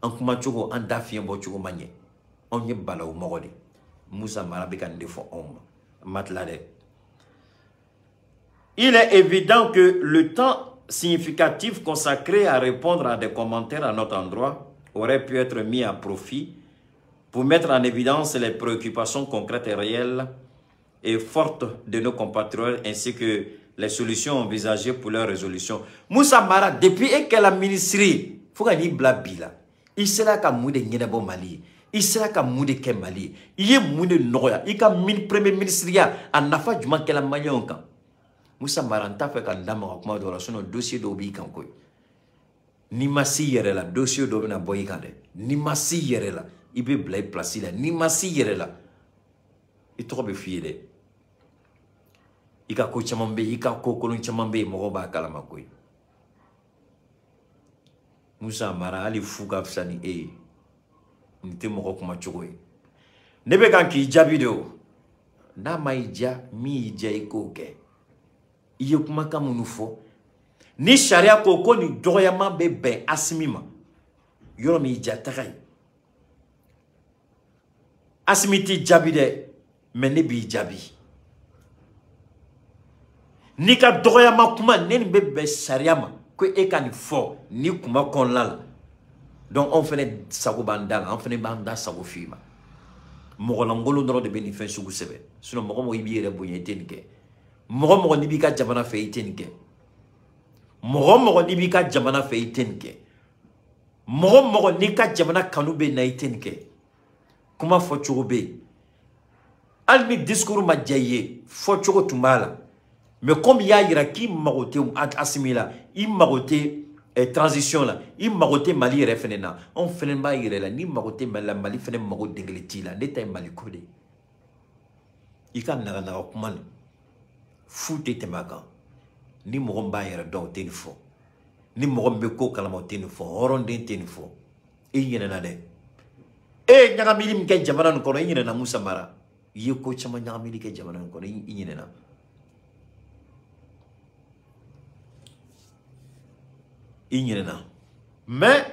An kumacogo, an da fiɲɛ bɔ cogo man ɲɛ. Anw ye balawu mɔgɔ de. Musa Mara bɛ ka nin de fɔ anw ma. Ma tila dɛ. Il est évident que le temps significatif consacré à répondre à des commentaires à notre endroit aurait pu être mis à profit pour mettre en évidence les préoccupations concrètes et réelles et fortes de nos compatriotes ainsi que les solutions envisagées pour leur résolution. Moussa Mara, depuis que la ministre, fo ka n'i bila bi la, i sera ka mun de ɲɛnabɔ Mali ye? I sera ka mun de kɛ Mali ye? I ye mun de nɔgɔya? I ka premier ministre ya, a nafa jumɛn kɛla maliyɛnw kan? Moussa Mara, n t'a fɛ ka n da maga kuma dɔw la, sinon dossier dɔw b'i kan koyi. N'i ma s'i yɛrɛ la, dossier dɔ bɛna bɔ i kan dɛ. N'i ma s'i yɛrɛ la, i bɛ bila i place la. N'i ma s'i yɛrɛ la, i tɔgɔ bɛ f'i ye dɛ. I ka ko caman bɛ yen, i ka ko kolon caman bɛ yen, mɔgɔw b'a kalama koyi. Moussa Mara, hali fu ka fisa ni e ye. Nin tɛ mɔgɔ kuma cogo ye. Ne bɛ kan k'i jaabi de o. N'a ma i diya, min y'i diya i k'o kɛ. I ye kumakan minnu fɔ, ni sariya ko ko nin dɔgɔyama bɛ bɛn Asimi ma, yɔrɔ min y'i diya taga yen. Asimi t'i jaabi dɛ, mais ne b'i jaabi. N'i ka dɔgɔyama kuma ne nin bɛ bɛn sariya ma ko e ka nin fɔ ni kuma kɔnɔna la. Donc anw fɛnɛ sago b'an da la, an fɛnɛ b'an da sago f'i ma. Mɔgɔlankolon dɔrɔn de bɛ nin fɛn sugu sɛbɛn. Sinon mɔgɔ mɔgɔ i b'i yɛrɛ bonya i tɛ nin kɛ. Mɔgɔ mɔgɔ n'i b'i ka jamana fɛ i tɛ nin kɛ. Mɔgɔ mɔgɔ n'i b'i ka jamana fɛ i tɛ nin kɛ. Mɔgɔ mɔgɔ n'i ka jamana kanu bɛ na i tɛ nin kɛ. Kuma fɔcogo bɛ yen. Hali ni discours ma diya i ye, fɔcogo tun b'a la. Mais comme i y'a yira k'i mago tɛ Asimi la, i mago tɛ transition la, i mago tɛ Mali yɛrɛ fɛnɛ na, anw fɛnɛ b'a yira la n'i mago tɛ Mali la, Mali fɛnɛ mago den kelen t'i la. Ne ta ye Mali ko de ye. I ka naganaga kuma nin fu tɛ tɛmɛ a kan. Ni mɔgɔ min b'a yɛrɛ dɔn o tɛ nin fɔ. Ni mɔgɔ min bɛ ko kalama o tɛ nin fɔ. Hɔrɔnden tɛ nin fɔ. I ɲinɛna dɛ. E ye ɲagamili min kɛ jamana nin kɔnɔ, i ɲinɛna Moussa Mara. I ye ko caman ɲagamili kɛ jamana nin kɔnɔ, i ɲinɛna. I ɲinɛna. Mais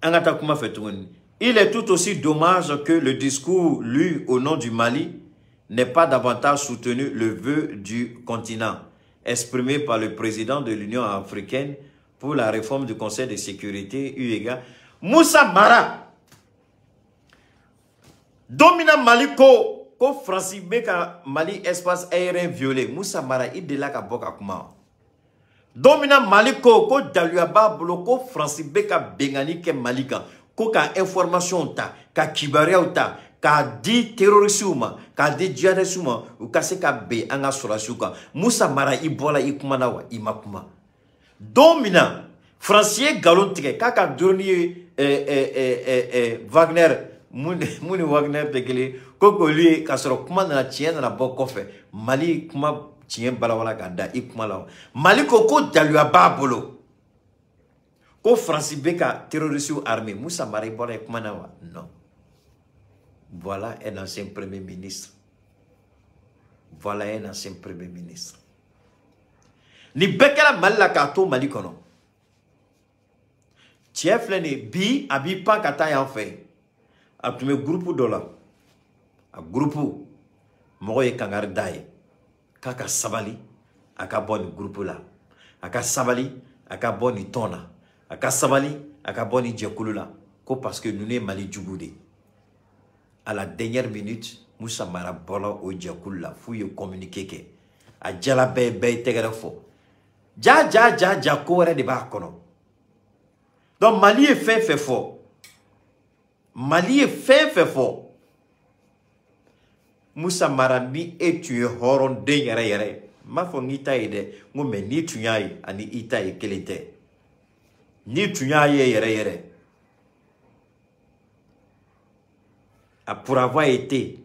an ka taa kuma fɛ tuguni. Il est tout aussi dommage que le discours lu au nom du Mali n'ait pas davantage soutenu le vœu du continent exprimé par le président de l'Union africaine pour la réforme du Conseil de sécurité eu égard. Moussa Mara, domina Mali ko ko Fransi bɛ ka Mali espace aérien violé. Moussa Mara i delila ka bɔ ka kuma. Domina Mali ko ko daluya b'a bolo ko Fransi bɛ ka bengani kɛ Mali kan, ko ka information ta, ka kibaruyaw ta, k'a di terrorisiw ma, k'a di djihadisiw ma, u ka se ka ben an ka sɔrɔdasiw kan. Moussa Mara i bɔra i kumana wa i ma kuma. Don min na Faransi ye nkalon tigɛ k'a ka drone ye Wagner mun ni Wagner tɛ kelen ko k'olu ye, k'a sɔrɔ kuma nana tiɲɛ nana bɔ kɔfɛ. Mali kuma tiɲɛ balawala k'a da i kuma la. Mali ko ko daluya b'a bolo ko Faransi bɛ ka terrorisiw armé. Moussa Mara i bɔra i kuma na wa? Non. Voilà un ancien premier ministre. Voilà un ancien premier ministre. Ni bɛɛ kɛra Mali la k'a to Mali kɔnɔ. Cɛ filɛ nin ye bi a b'i pan ka taa yan fɛ. A tun bɛ groupe dɔ la. A groupe mɔgɔ ye kangari da ye k'a ka sabali a ka bɔ nin groupe la. A ka sabali a ka bɔ nin tɔn na. A ka sabali a ka bɔ nin jɛkulu la. Ko parce que ninnu ye Mali jugu de ye. À la dernière minute, Moussa Mara bɔra o jɛkulu la f'u ye communiqué kɛ. A jala bɛɛ bɛɛ ye tɛgɛrɛ fɔ. Ja ja ja ja ko wɛrɛ de b'a kɔnɔ. Donc Mali ye fɛn fɛn fɔ. Mali ye fɛn fɛn fɔ. Moussa Mara ni e tun ye hɔrɔnden yɛrɛ yɛrɛ ye. N m'a fɔ n k'i ta ye dɛ. N ko mais n'i tun y'a ye ani i ta ye kelen tɛ. N'i tun y'a ye yɛrɛ yɛrɛ. Pour avoir été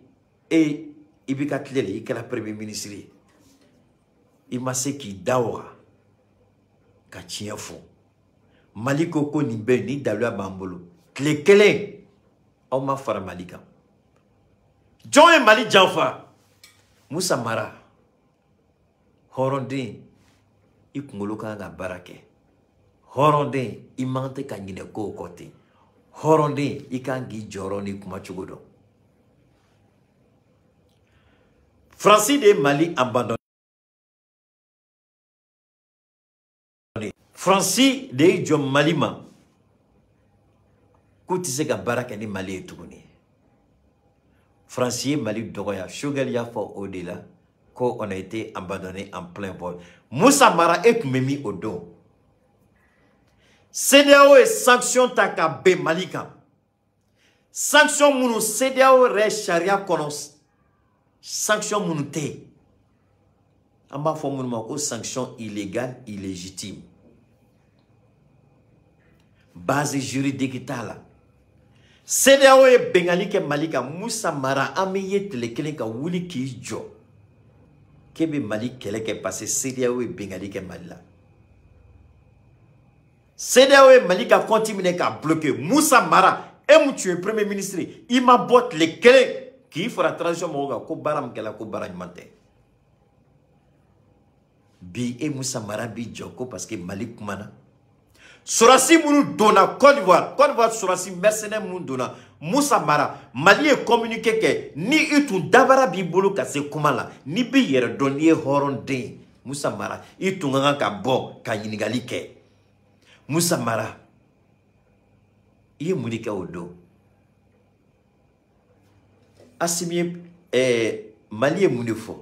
et i b'i ka tile de i kɛra premier ministre ye. I ma se k'i da waga ka tiɲɛ fɔ. Mali ko ko nin bɛɛ nin daluya b'an bolo. Tile kelen aw ma fara Mali kan. Jɔn ye Mali janfa? Moussa Mara, hɔrɔnden, i kunkolo kan ka baara kɛ. Hɔrɔnden, i man tɛ ka ɲinɛ kow kɔ ten. Hɔrɔnden, i kan k'i jɔyɔrɔ n'i kumacogo dɔn. Faransi de ye Mali abandonné. Faransi de y'i jɔ Mali ma k'u tɛ se ka baara kɛ ni Mali ye tuguni. Faransi ye Mali dɔgɔya. Choguel y'a fɔ o de la ko on a été abandonné en plein vol. Moussa Mara e tun bɛ min o don? CEDEAO ye sanction ta ka ben Mali kan. Sanction minnu CEDEAO yɛrɛ sariya kɔnɔ, sanction minnu tɛ yen. An b'a fɔ minnu ma ko sanction illégale illégitime. Base juridique t'a la. CEDEAO ye bengali kɛ Mali kan. Moussa Mara an bɛ ye tile kelen ka wuli k'i jɔ K'e bɛ Mali kɛlɛ kɛ parce que CEDEAO ye bengali kɛ Mali la. CEDEAO ye Mali ka compte minɛ k'a bloqué. Moussa Mara, e mun tun ye premier ministre, i ma bɔ tile kelen k'i fara transition mɔgɔw kan ko baara min kɛla ko baara ɲuman tɛ. Bi e Moussa Mara b'i jɔ ko parce que Mali kumana. Sɔrɔsi minnu donna Côte d'Ivoire, Côte d'Ivoire sɔrɔsi mercenaire minnu donna, Moussa Mara, Mali ye communiqué kɛ ni i tun dabara b'i bolo ka se kuma la, n'i b'i yɛrɛ dɔn n'i ye hɔrɔnden ye, Moussa Mara, i tun ka kan ka bɔ ka ɲininkali kɛ. Moussa Mara, i ye mun de kɛ o don? Assimi ye Mali ye mun de fɔ?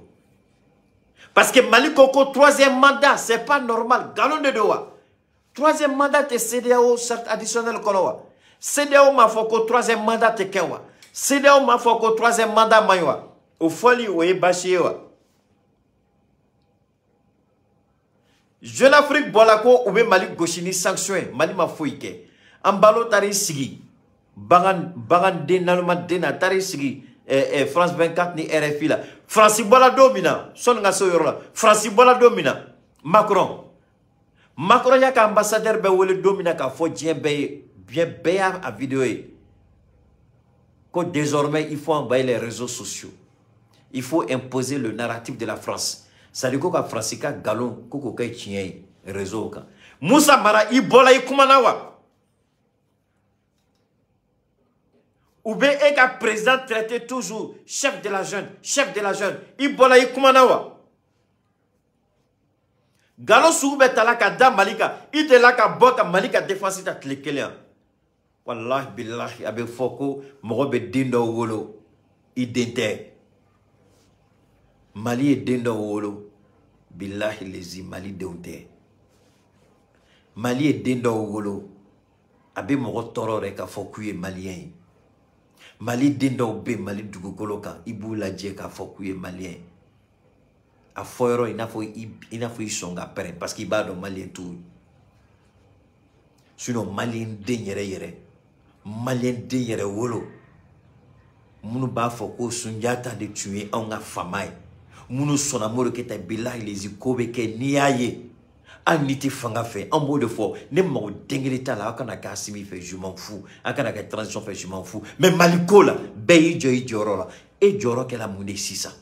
Parce que Mali ko ko troisième mandat, c'est pas normal, nkalon de don wa? Troisième mandat tɛ CEDEAO charte additionnelle kɔnɔ wa? CEDEAO m'a fɔ ko troisième mandat tɛ kɛ wa? CEDEAO m'a fɔ ko troisième mandat man ɲi wa? O fɔli o ye baasi ye wa? Jeune Afrique bɔla ko u bɛ Mali gosi ni sanction ye, Mali ma foyi kɛ. An balo taar'i sigi baganden nalomaden na, a taar'i sigi France 24 ni RFI la. Faransi bɔla don min na, sɔnni ka se o yɔrɔ la, Faransi bɔla don min na, Macron y'a ka ambassadeur bɛɛ wele don min na k'a fɔ diɲɛ bɛɛ ye, diɲɛ bɛɛ y'a vidéo ye ko désormais il faut envoyer les réseaux sociaux, il faut imposer le narratif de la France, c'est-à-dire ko ka Faransi ka nkalon ko k'o kɛ tiɲɛ ye réseau kan. Moussa Mara, i bɔla i kumana wa? Ou bien e ka président traité toujours chef de la jeune, chef de la jeune, i bɔla i kumana wa? Nkalon sugu bɛɛ tala ka da Mali kan, i delila ka bɔ ka Mali ka défense ta tile kelen yan. Wallahi billahi, a bɛ fɔ ko mɔgɔ bɛ den dɔw wolo, i den tɛ. Mali ye den dɔw wolo, billahi lezi, Mali denw tɛ. Mali ye den dɔw wolo, a bɛ mɔgɔ tɔɔrɔ yɛrɛ k'a fɔ k'u ye maliyɛn ye. Mali den dɔw bɛ Mali dugukolo kan, i b'u lajɛ k'a fɔ k'u ye maliyɛn ye. A fɔ yɔrɔ i n'a fɔ i sɔn ka pɛrɛn parce que i b'a dɔn maliyɛn t'u ye. Sinon maliyɛn den yɛrɛ yɛrɛ, maliyɛn den yɛrɛ wolo, minnu b'a fɔ ko Sunjata de tun ye anw ka faama ye, minnu sɔnna Modibo Keyita, bilahi lezi ko bɛ kɛ n'i y'a ye, hali n'i tɛ fanga fɛ, an b'o de fɔ, ne mago den kelen t'a la, aw kana kɛ Assimi fɛ, je m'en fous, aw kana kɛ transition fɛ, je m'en fous, mais Mali ko la, bɛɛ y'i jɔ i jɔyɔrɔ la. E jɔyɔrɔ kɛla mun de sisan?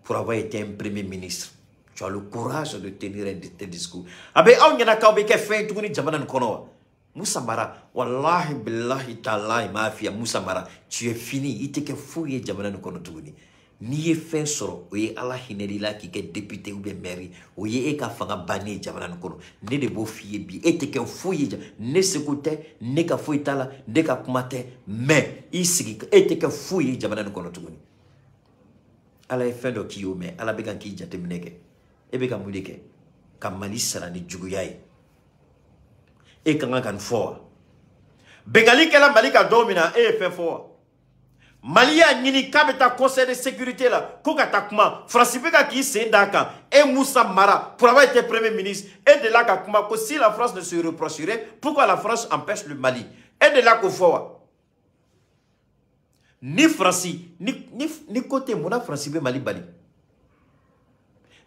Pour avoir été un premier ministre, tu as le courage de tenir un tel discours. Abe aw ɲɛna k'aw bɛ kɛ fɛn ye tuguni jamana nin kɔnɔ wa? Moussa Mara, wallahi billahi talahi mafia, Moussa Mara, tu es fini, i tɛ kɛ foyi ye jamana nin kɔnɔ tuguni. N'i ye fɛn sɔrɔ, o ye Ala hinɛ la k'i kɛ député ou bien maire, o ye e ka fanga bannen ye jamana nin kɔnɔ. Ne de b'o f'i ye bi, e tɛ kɛ foyi ye. Ne seko tɛ, ne ka foyi t'a la, ne ka kuma tɛ, mais i sigi, e tɛ kɛ foyi ye jamana nin kɔnɔ tuguni. Ala ye fɛn dɔ k'i ye o, mɛ Ala bɛ kan k'i jateminɛ kɛ. E bɛ ka mun de kɛ? Ka Mali sara ni juguya ye. E ka kan ka nin fɔ wa? Bengali kɛla Mali ka don min na, e ye fɛn fɔ wa? Mali y'a ɲini k'a bɛ taa conseil de sécurité la ko ka taa kuma, Faransi bɛ ka k'i sen d'a kan. E Moussa Mara, pour avoir été premier ministre, e delila ka kuma ko si la France ne se reprocherait, pourquoi la France empêche le Mali? E delila k'o fɔ wa? Ni Faransi, ni côté mun na Faransi bɛ Mali bali?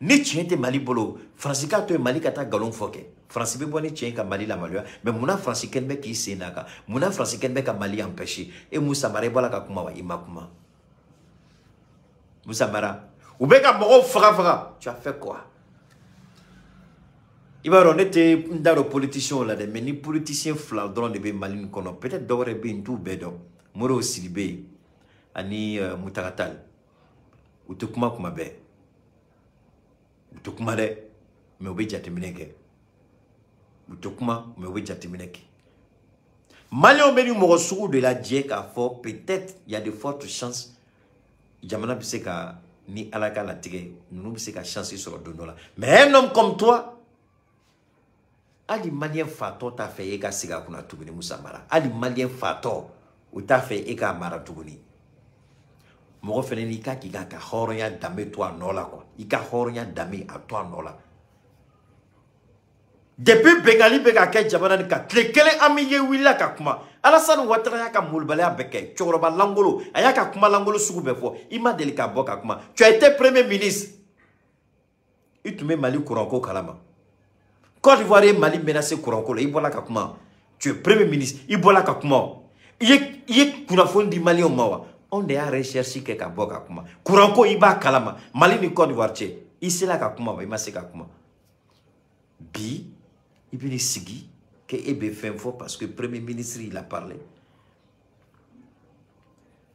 Ni tiɲɛ tɛ Mali bolo, Faransi k'a to yen Mali ka taa nkalon fɔ kɛ. Faransi bɛ bɔ ni tiɲɛ ka Mali lamaloya, mais mun na Faransi kɛlen bɛ k'i sen d'a kan? Mun na Faransi kɛlen bɛ ka Mali empêcher? E Moussa Mara, i bɔra ka kuma wa? I ma kuma. Moussa Mara, u bɛ ka mɔgɔw faga faga. Tu as fait quoi? I b'a dɔn ne tɛ n da don politicien la dɛ, mais ni politicien fila dɔrɔn de bɛ Mali nin kɔnɔ, peut-être dɔw wɛrɛ bɛ yen n t'u bɛɛ dɔn. Modibo Sidibe ani Mountaga Tall, u tɛ kuma kuma bɛɛ. U tɛ kuma dɛ, mais u bɛ jateminɛ kɛ. U tɛ kuma, mais u bɛ jateminɛ kɛ. Maliyɛnw bɛ nin mɔgɔ sugu de lajɛ k'a fɔ peut-être il y a de fortes chances jamana bɛ se ka, ni Ala ka latigɛ, ninnu bɛ se ka chance sɔrɔ don dɔ la. Mais un homme comme toi, hali maliyɛn fatɔ t'a fɛ e ka sigi a kunna tuguni. Moussa Mara, hali maliyɛn fatɔ o t'a fɛ e k'a mara tuguni. Mɔgɔ fɛnɛ n'i ka k'i ka hɔrɔnya danbe to a nɔ la quoi, i ka hɔrɔnya danbe a to a nɔ la. Depuis Bengali bɛ ka kɛ jamana nin kan, tile kelen an bɛ ye wulila ka kuma. Alassane Ouattara y'a ka molobaliya bɛɛ kɛ, cɛkɔrɔba langolo, a y'a ka kuma langolo sugu bɛɛ fɔ, i ma deli ka bɔ ka kuma. Tu as été premier ministre. I tun bɛ Mali courant ko kalama. Côte d'Ivoire ye Mali menacé courant ko la, i bɔra ka kuma. Tu es premier ministre, i bɔra ka kuma. I ye kunnafoni di Maliyɛnw ma wa? Anw de y'a recherche kɛ ka bɔ ka kuma. Courant ko i b'a kalama. Mali ni Côte d'Ivoire cɛ, i sera ka kuma wa? I ma se ka kuma. Bi, i bɛ n'i sigi que e bɛ fɛn fɔ parce que premier ministre il a parlé.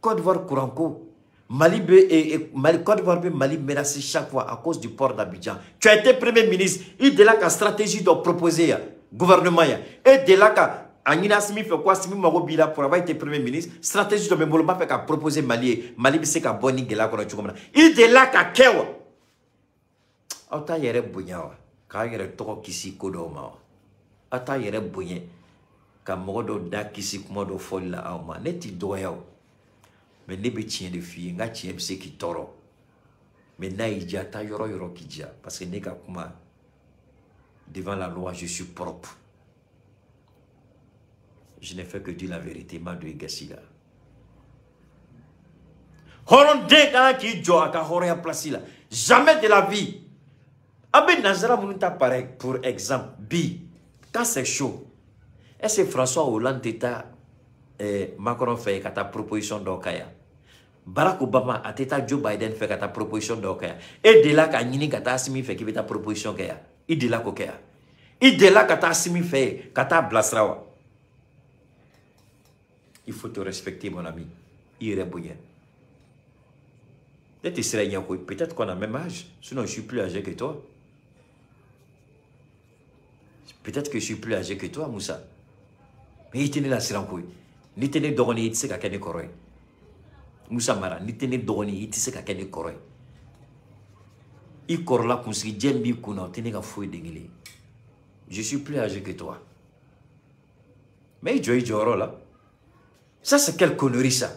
Côte d'Ivoire courant ko, Mali bɛ Mali, Côte d'Ivoire bɛ Mali menacer chaque fois à cause du port d'Abidjan. Tu as été premier ministre, i delila ka stratégie dɔ proposer yan gouvernement yan. E delila ka a ɲini Assimi fɛ ko Assimi mago b'i la pour avoir été premier ministre, stratégie dɔ bɛ n bolo n b'a fɛ ka proposer Mali ye, Mali bɛ se ka bɔ ni gɛlɛya kɔnɔ cogo min na. I delila ka kɛ wa? Aw t'a yɛrɛ bonya wa? K'aw yɛrɛ tɔgɔ kisi ko dɔw ma wa? Aw t'a yɛrɛ bonya ka mɔgɔ dɔw da kisi kuma dɔ fɔli la aw ma. Ne t'i dɔgɔya o. Mais ne bɛ tiɲɛ de f'i ye, n ka tiɲɛ bɛ se k'i tɔɔrɔ. Mais n'a y'i diya, taa yɔrɔ yɔrɔ k'i diya. Parce que ne ka kuma, devant la loi, je suis propre. Je n'ai fait que dire la vérité, ma don i gasi la. Hɔrɔnden kan k'i jɔ a ka hɔrɔnya place la. Jamais de la vie. An bɛ nanzara minnu ta pour exemple, bi, quand c'est chaud, est-ce que François Hollande tɛ taa Macron fɛ ka taa proposition dɔw kɛ yan? Barack Obama a tɛ taa Joe Biden fɛ ka taa proposition dɔw kɛ yan? E delila ka ɲini ka taa Assimi fɛ k'i bɛ taa proposition kɛ yan? I delila k'o kɛ yan? I delila ka taa Assimi fɛ yen ka taa bilasira wa? Il faut te respecter, mon ami. I yɛrɛ bonya. Ne tɛ siran i ɲɛ koyi. Peut-être qu'on a même âge. Sinon, je suis plus âgé que toi. Peut-être que je suis plus âgé que toi, Moussa. Mais i tɛ ne lasiran koyi. N'i tɛ ne dɔgɔnin ye, i tɛ se ka kɛ ne kɔrɔ ye. Moussa Mara, n'i tɛ ne dɔgɔnin ye, i tɛ se ka kɛ ne kɔrɔ ye. I kɔrɔla kunsigijɛ min b'i kun na, o tɛ ne ka foyi den kelen ye. Je suis plus âgé que toi. Mais i jɔ i jɔyɔrɔ la. Ça, c'est quelle connerie, ça?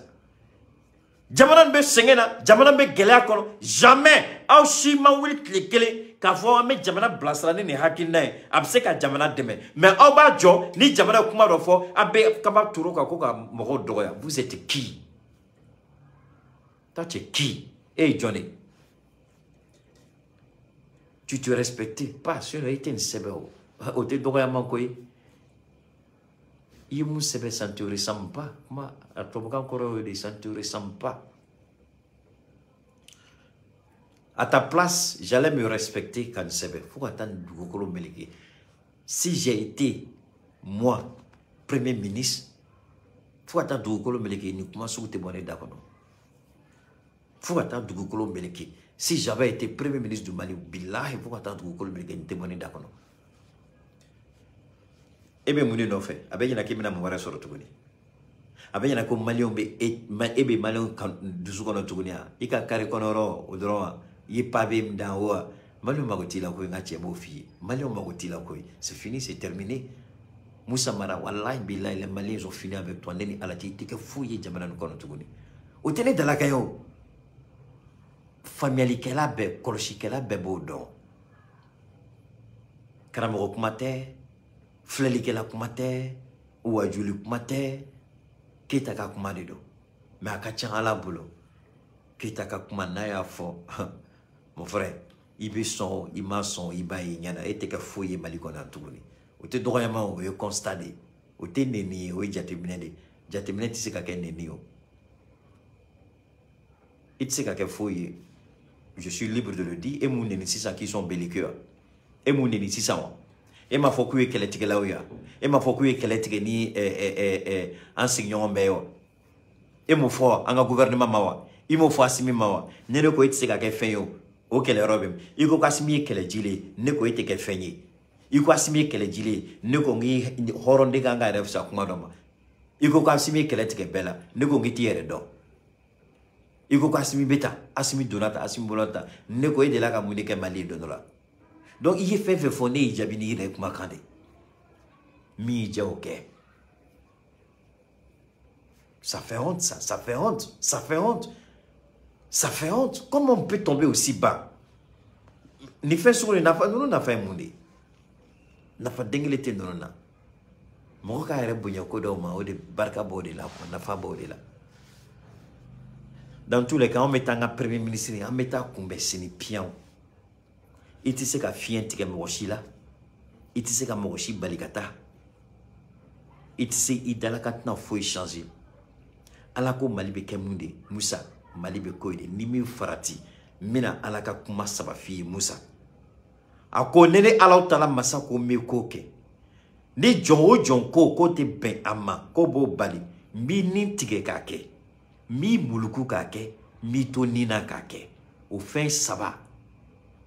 Jamana bɛ sɛgɛn na, jamana bɛ gɛlɛya kɔnɔ. Jamais aw si ma wuli tile kelen k'a fɔ an bɛ jamana bilasira ni nin hakilina ye, a bɛ se ka jamana dɛmɛ. Mais aw b'a jɔ ni jamana ye kuma dɔ fɔ, aw bɛ kaba turu kan ko ka mɔgɔw dɔgɔya. Vous êtes qui? Toi, tu es qui? E ye jɔn de ye? Tu te respectes pas, sinon i tɛ nin sɛbɛn o. O tɛ dɔgɔyama ko ye. I ye mun sɛbɛn, ça ne te ressemble pas. Kuma a tubabukan kɔrɔ y'o de, ça ne te ressemble pas. À ta place, j'allais me respecter ka nin sɛbɛn fo ka taa nin dugukolo meleke. Si j'ai été, moi, premier ministre, fo ka taa dugukolo meleke, nin kuma sugu tɛ bɔ ne da kɔnɔ. Fo ka taa dugukolo meleke. Si j'avais été premier ministre du Mali, bilahi, fo ka taa dugukolo meleke, nin tɛ bɔ ne da kɔnɔ. E bɛ mun de nɔfɛ? A bɛ ɲɛna k'i bɛna mun wɛrɛ sɔrɔ tuguni? A bɛ ɲɛna ko Maliyɛnw bɛ e bɛ Maliyɛnw dusu kɔnɔ tuguni wa? I ka kari kɔnɔyɔrɔ o dɔrɔn wa? I ye pavé min dan o wa? Maliyɛnw mago t'i la koyi, n ka cɛ b'o f'i ye. Maliyɛnw mago t'i la koyi. C'est fini, c'est terminé. Moussa Mara, wallahi billahi, les Maliens ont fini avec toi. Ne ni Ala cɛ, i tɛ kɛ foyi ye jamana nin kɔnɔ tuguni. O tɛ ne dalakan ye o. Faamuyalikɛla bɛɛ, kɔlɔsikɛla bɛɛ b'o dɔn. Karamɔgɔ kuma tɛ, filɛlikɛla kuma tɛ, wajuli kuma tɛ, Keita ka kuma de don. Mais a ka ca Ala bolo. Keita ka kuma n'a y'a fɔ, mon frère, i bɛ sɔn o, i ma sɔn, i b'a ye ɲɛna, e tɛ kɛ foyi ye Mali kɔnɔ yan tuguni. O tɛ dɔgɔyama o, o ye constat de ye. O tɛ nɛni ye, o ye jateminɛ de ye. Jateminɛ tɛ se ka kɛ nɛni ye o. I tɛ se ka kɛ foyi ye. Je suis libre de le dire. E mun nɛni sisan qu'ils sont belliqueux wa? E mun nɛni sisan wa? E m'a fɔ k'u ye kɛlɛtigɛlaw ye wa? E m'a fɔ k'u ye kɛlɛ tigɛ ni an sigiɲɔgɔn bɛɛ ye wa? E m'o fɔ an ka gouvernement ma wa? I m'o fɔ Assimi ma wa? Ne ko e tɛ se ka kɛ fɛn ye o. O kɛlɛyɔrɔ bɛ min? I ko k'Assimi ye kɛlɛjile ye, ne ko e tɛ kɛ fɛn ye. I ko Assimi ye kɛlɛjile ye, ne ko n k'i hɔrɔnden kan ka yɛrɛ fisaya kuma dɔ ma. I ko k'Assimi ye kɛlɛ tigɛ bɛɛ la, ne ko n k'i t'i yɛrɛ dɔn. I ko k'Assimi bɛ tan, Assimi donna tan, Assimi bɔra tan, ne ko e delila ka mun de kɛ Mali ye don dɔ la? Donc i ye fɛn fɛn fɔ, ne y'i jaabi n'i yɛrɛ kumakan de. Min y'i diya o kɛ. Ça fait honte, ça, ça fait honte, ça fait honte. Ça fait honte. Comment on peut tomber aussi bas? Ni fɛn sugu ni nafa ninnu nafa ye mun de ye? Nafa den kelen tɛ ninnu na. Mɔgɔ k'a yɛrɛ bonya ko dɔw ma, o de barika b'o de la, nafa b'o de la. Dans tous les cas, an bɛ taa an ka premier ministre, an bɛ taa kunbɛn sini piyan. I tɛ se ka fiɲɛ tigɛ mɔgɔ si la, i tɛ se ka mɔgɔ si bali ka taa, i tɛ se i dalakan tɛna foyi changer. Ala ko Mali bɛ kɛ mun de Musa, Mali bɛ ko de ni min farati, n bɛna Ala ka kuma saba f'i ye Musa. A ko ne ni Alahu taala masa ko n bɛ ko kɛ, ni jɔn o jɔn ko k'o tɛ bɛn a ma, k'o b'o bali, n b'i ni tigɛ k'a kɛ, n b'i muluku k'a kɛ, n b'i to ni na k'a kɛ. O fɛn saba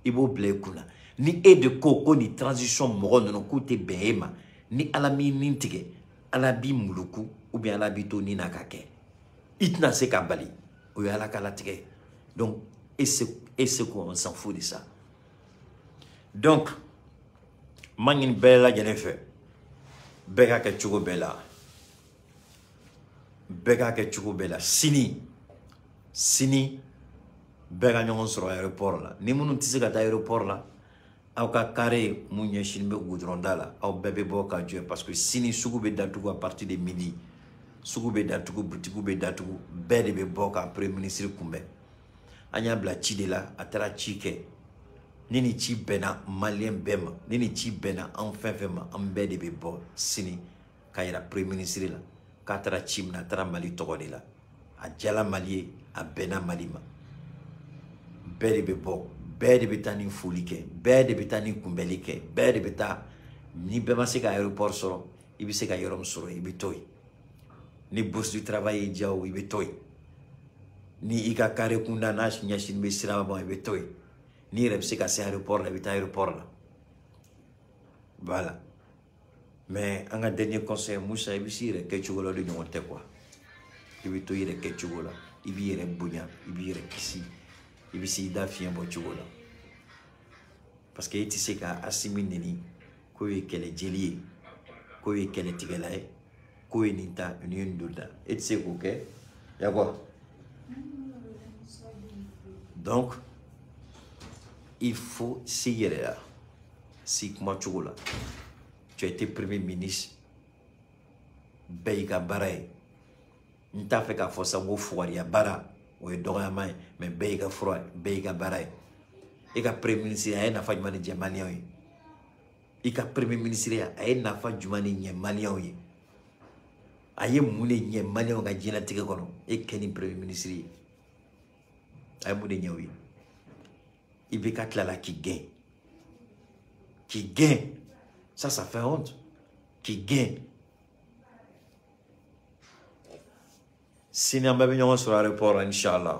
i b'o bila i kunna. Ni e de ko ko ni transition mɔgɔ ninnu k'u tɛ bɛn e ma, ni Ala m'i ni tigɛ, Ala b'i muluku ou bien Ala b'i to ni na k'a kɛ, i tɛna se k'a bali. O ye Ala ka latigɛ ye. Donc e se ko on s'en fout de ça. Donc n b'a ɲini bɛɛ lajɛlen fɛ, bɛɛ k'a kɛ cogo bɛɛ la, bɛɛ k'a kɛ cogo bɛɛ la. Sini sini bɛɛ ka ɲɔgɔn sɔrɔ aéroport la. Ni minnu tɛ se ka taa aéroport la, aw ka carré mun ɲɛsinnen bɛ goudron da la, aw bɛɛ bɛ bɔ ka jɔ, parce que sini sugu bɛ datugu à partir de midi. Sugu bɛ datugu, butigiw bɛ datugu, bɛɛ de bɛ bɔ ka premier ministre kunbɛn. An y'a bila ci de la, a taara ci kɛ. Ni nin ci bɛnna maliyɛn bɛɛ ma, ni nin ci bɛnna an fɛn fɛn ma, an bɛɛ de bɛ bɔ sini ka yira premier ministre la k'a taara ci min na, a taara Mali tɔgɔ de la. A diyala Mali ye, a bɛnna Mali ma. Bɛɛ de bɛ bɔ, bɛɛ de bɛ taa ni foli kɛ, bɛɛ de bɛ taa ni kunbɛli kɛ, bɛɛ de bɛ taa. Ni bɛɛ ma se ka aéroport sɔrɔ, i bɛ se ka yɔrɔ min sɔrɔ, i bɛ to yen. Ni bourse du travail y'i diya o, i bɛ to yen. Ni i ka carré kunda n'a ɲɛsin bɛ siraba ma, i bɛ to yen. N'i yɛrɛ bɛ se ka se aéroport la, i bɛ taa aéroport la. Voilà. Mais an ka dernier conseil, Musa, i bɛ s'i yɛrɛ kɛcogo la, o de ɲɔgɔn tɛ quoi. I bɛ to i yɛrɛ kɛcogo la, i b'i yɛrɛ bonya, i b'i yɛrɛ kisi, i bɛ s'i da fiɲɛ bɔ cogo la. Parce que e tɛ se ka Asimi neni k'o ye kɛlɛjeli ye, k'o ye kɛlɛtigɛla ye, k'o ye nin ta, nin ye nin don ta. E tɛ se k'o kɛ. Yakɔ. Donc il faut s'i yɛrɛ la, s'i kuma cogo la. Tu as été premier ministre, bɛɛ y'i ka baara ye. N t'a fɛ k'a fɔ sa ko fugariya baara, o ye dɔgɔyama ye, mais bɛɛ y'i ka fura ye, bɛɛ y'i ka baara ye. I ka premier ministre, a ye nafa jumɛn de jɛ maliyɛnw ye? I ka premier ministre, a ye nafa jumɛn de ɲɛ maliyɛnw ye? A ye mun de ɲɛ maliyɛnw ka diɲɛlatigɛ kɔnɔ? E kɛ ni premier ministre ye, a ye mun de ɲɛ o ye? I bɛ ka tila la k'i gɛn, k'i gɛn. Ça, ça fait honte. K'i gɛn. Sini an bɛɛ bɛ ɲɔgɔn sɔrɔ aéroport la, inchallah.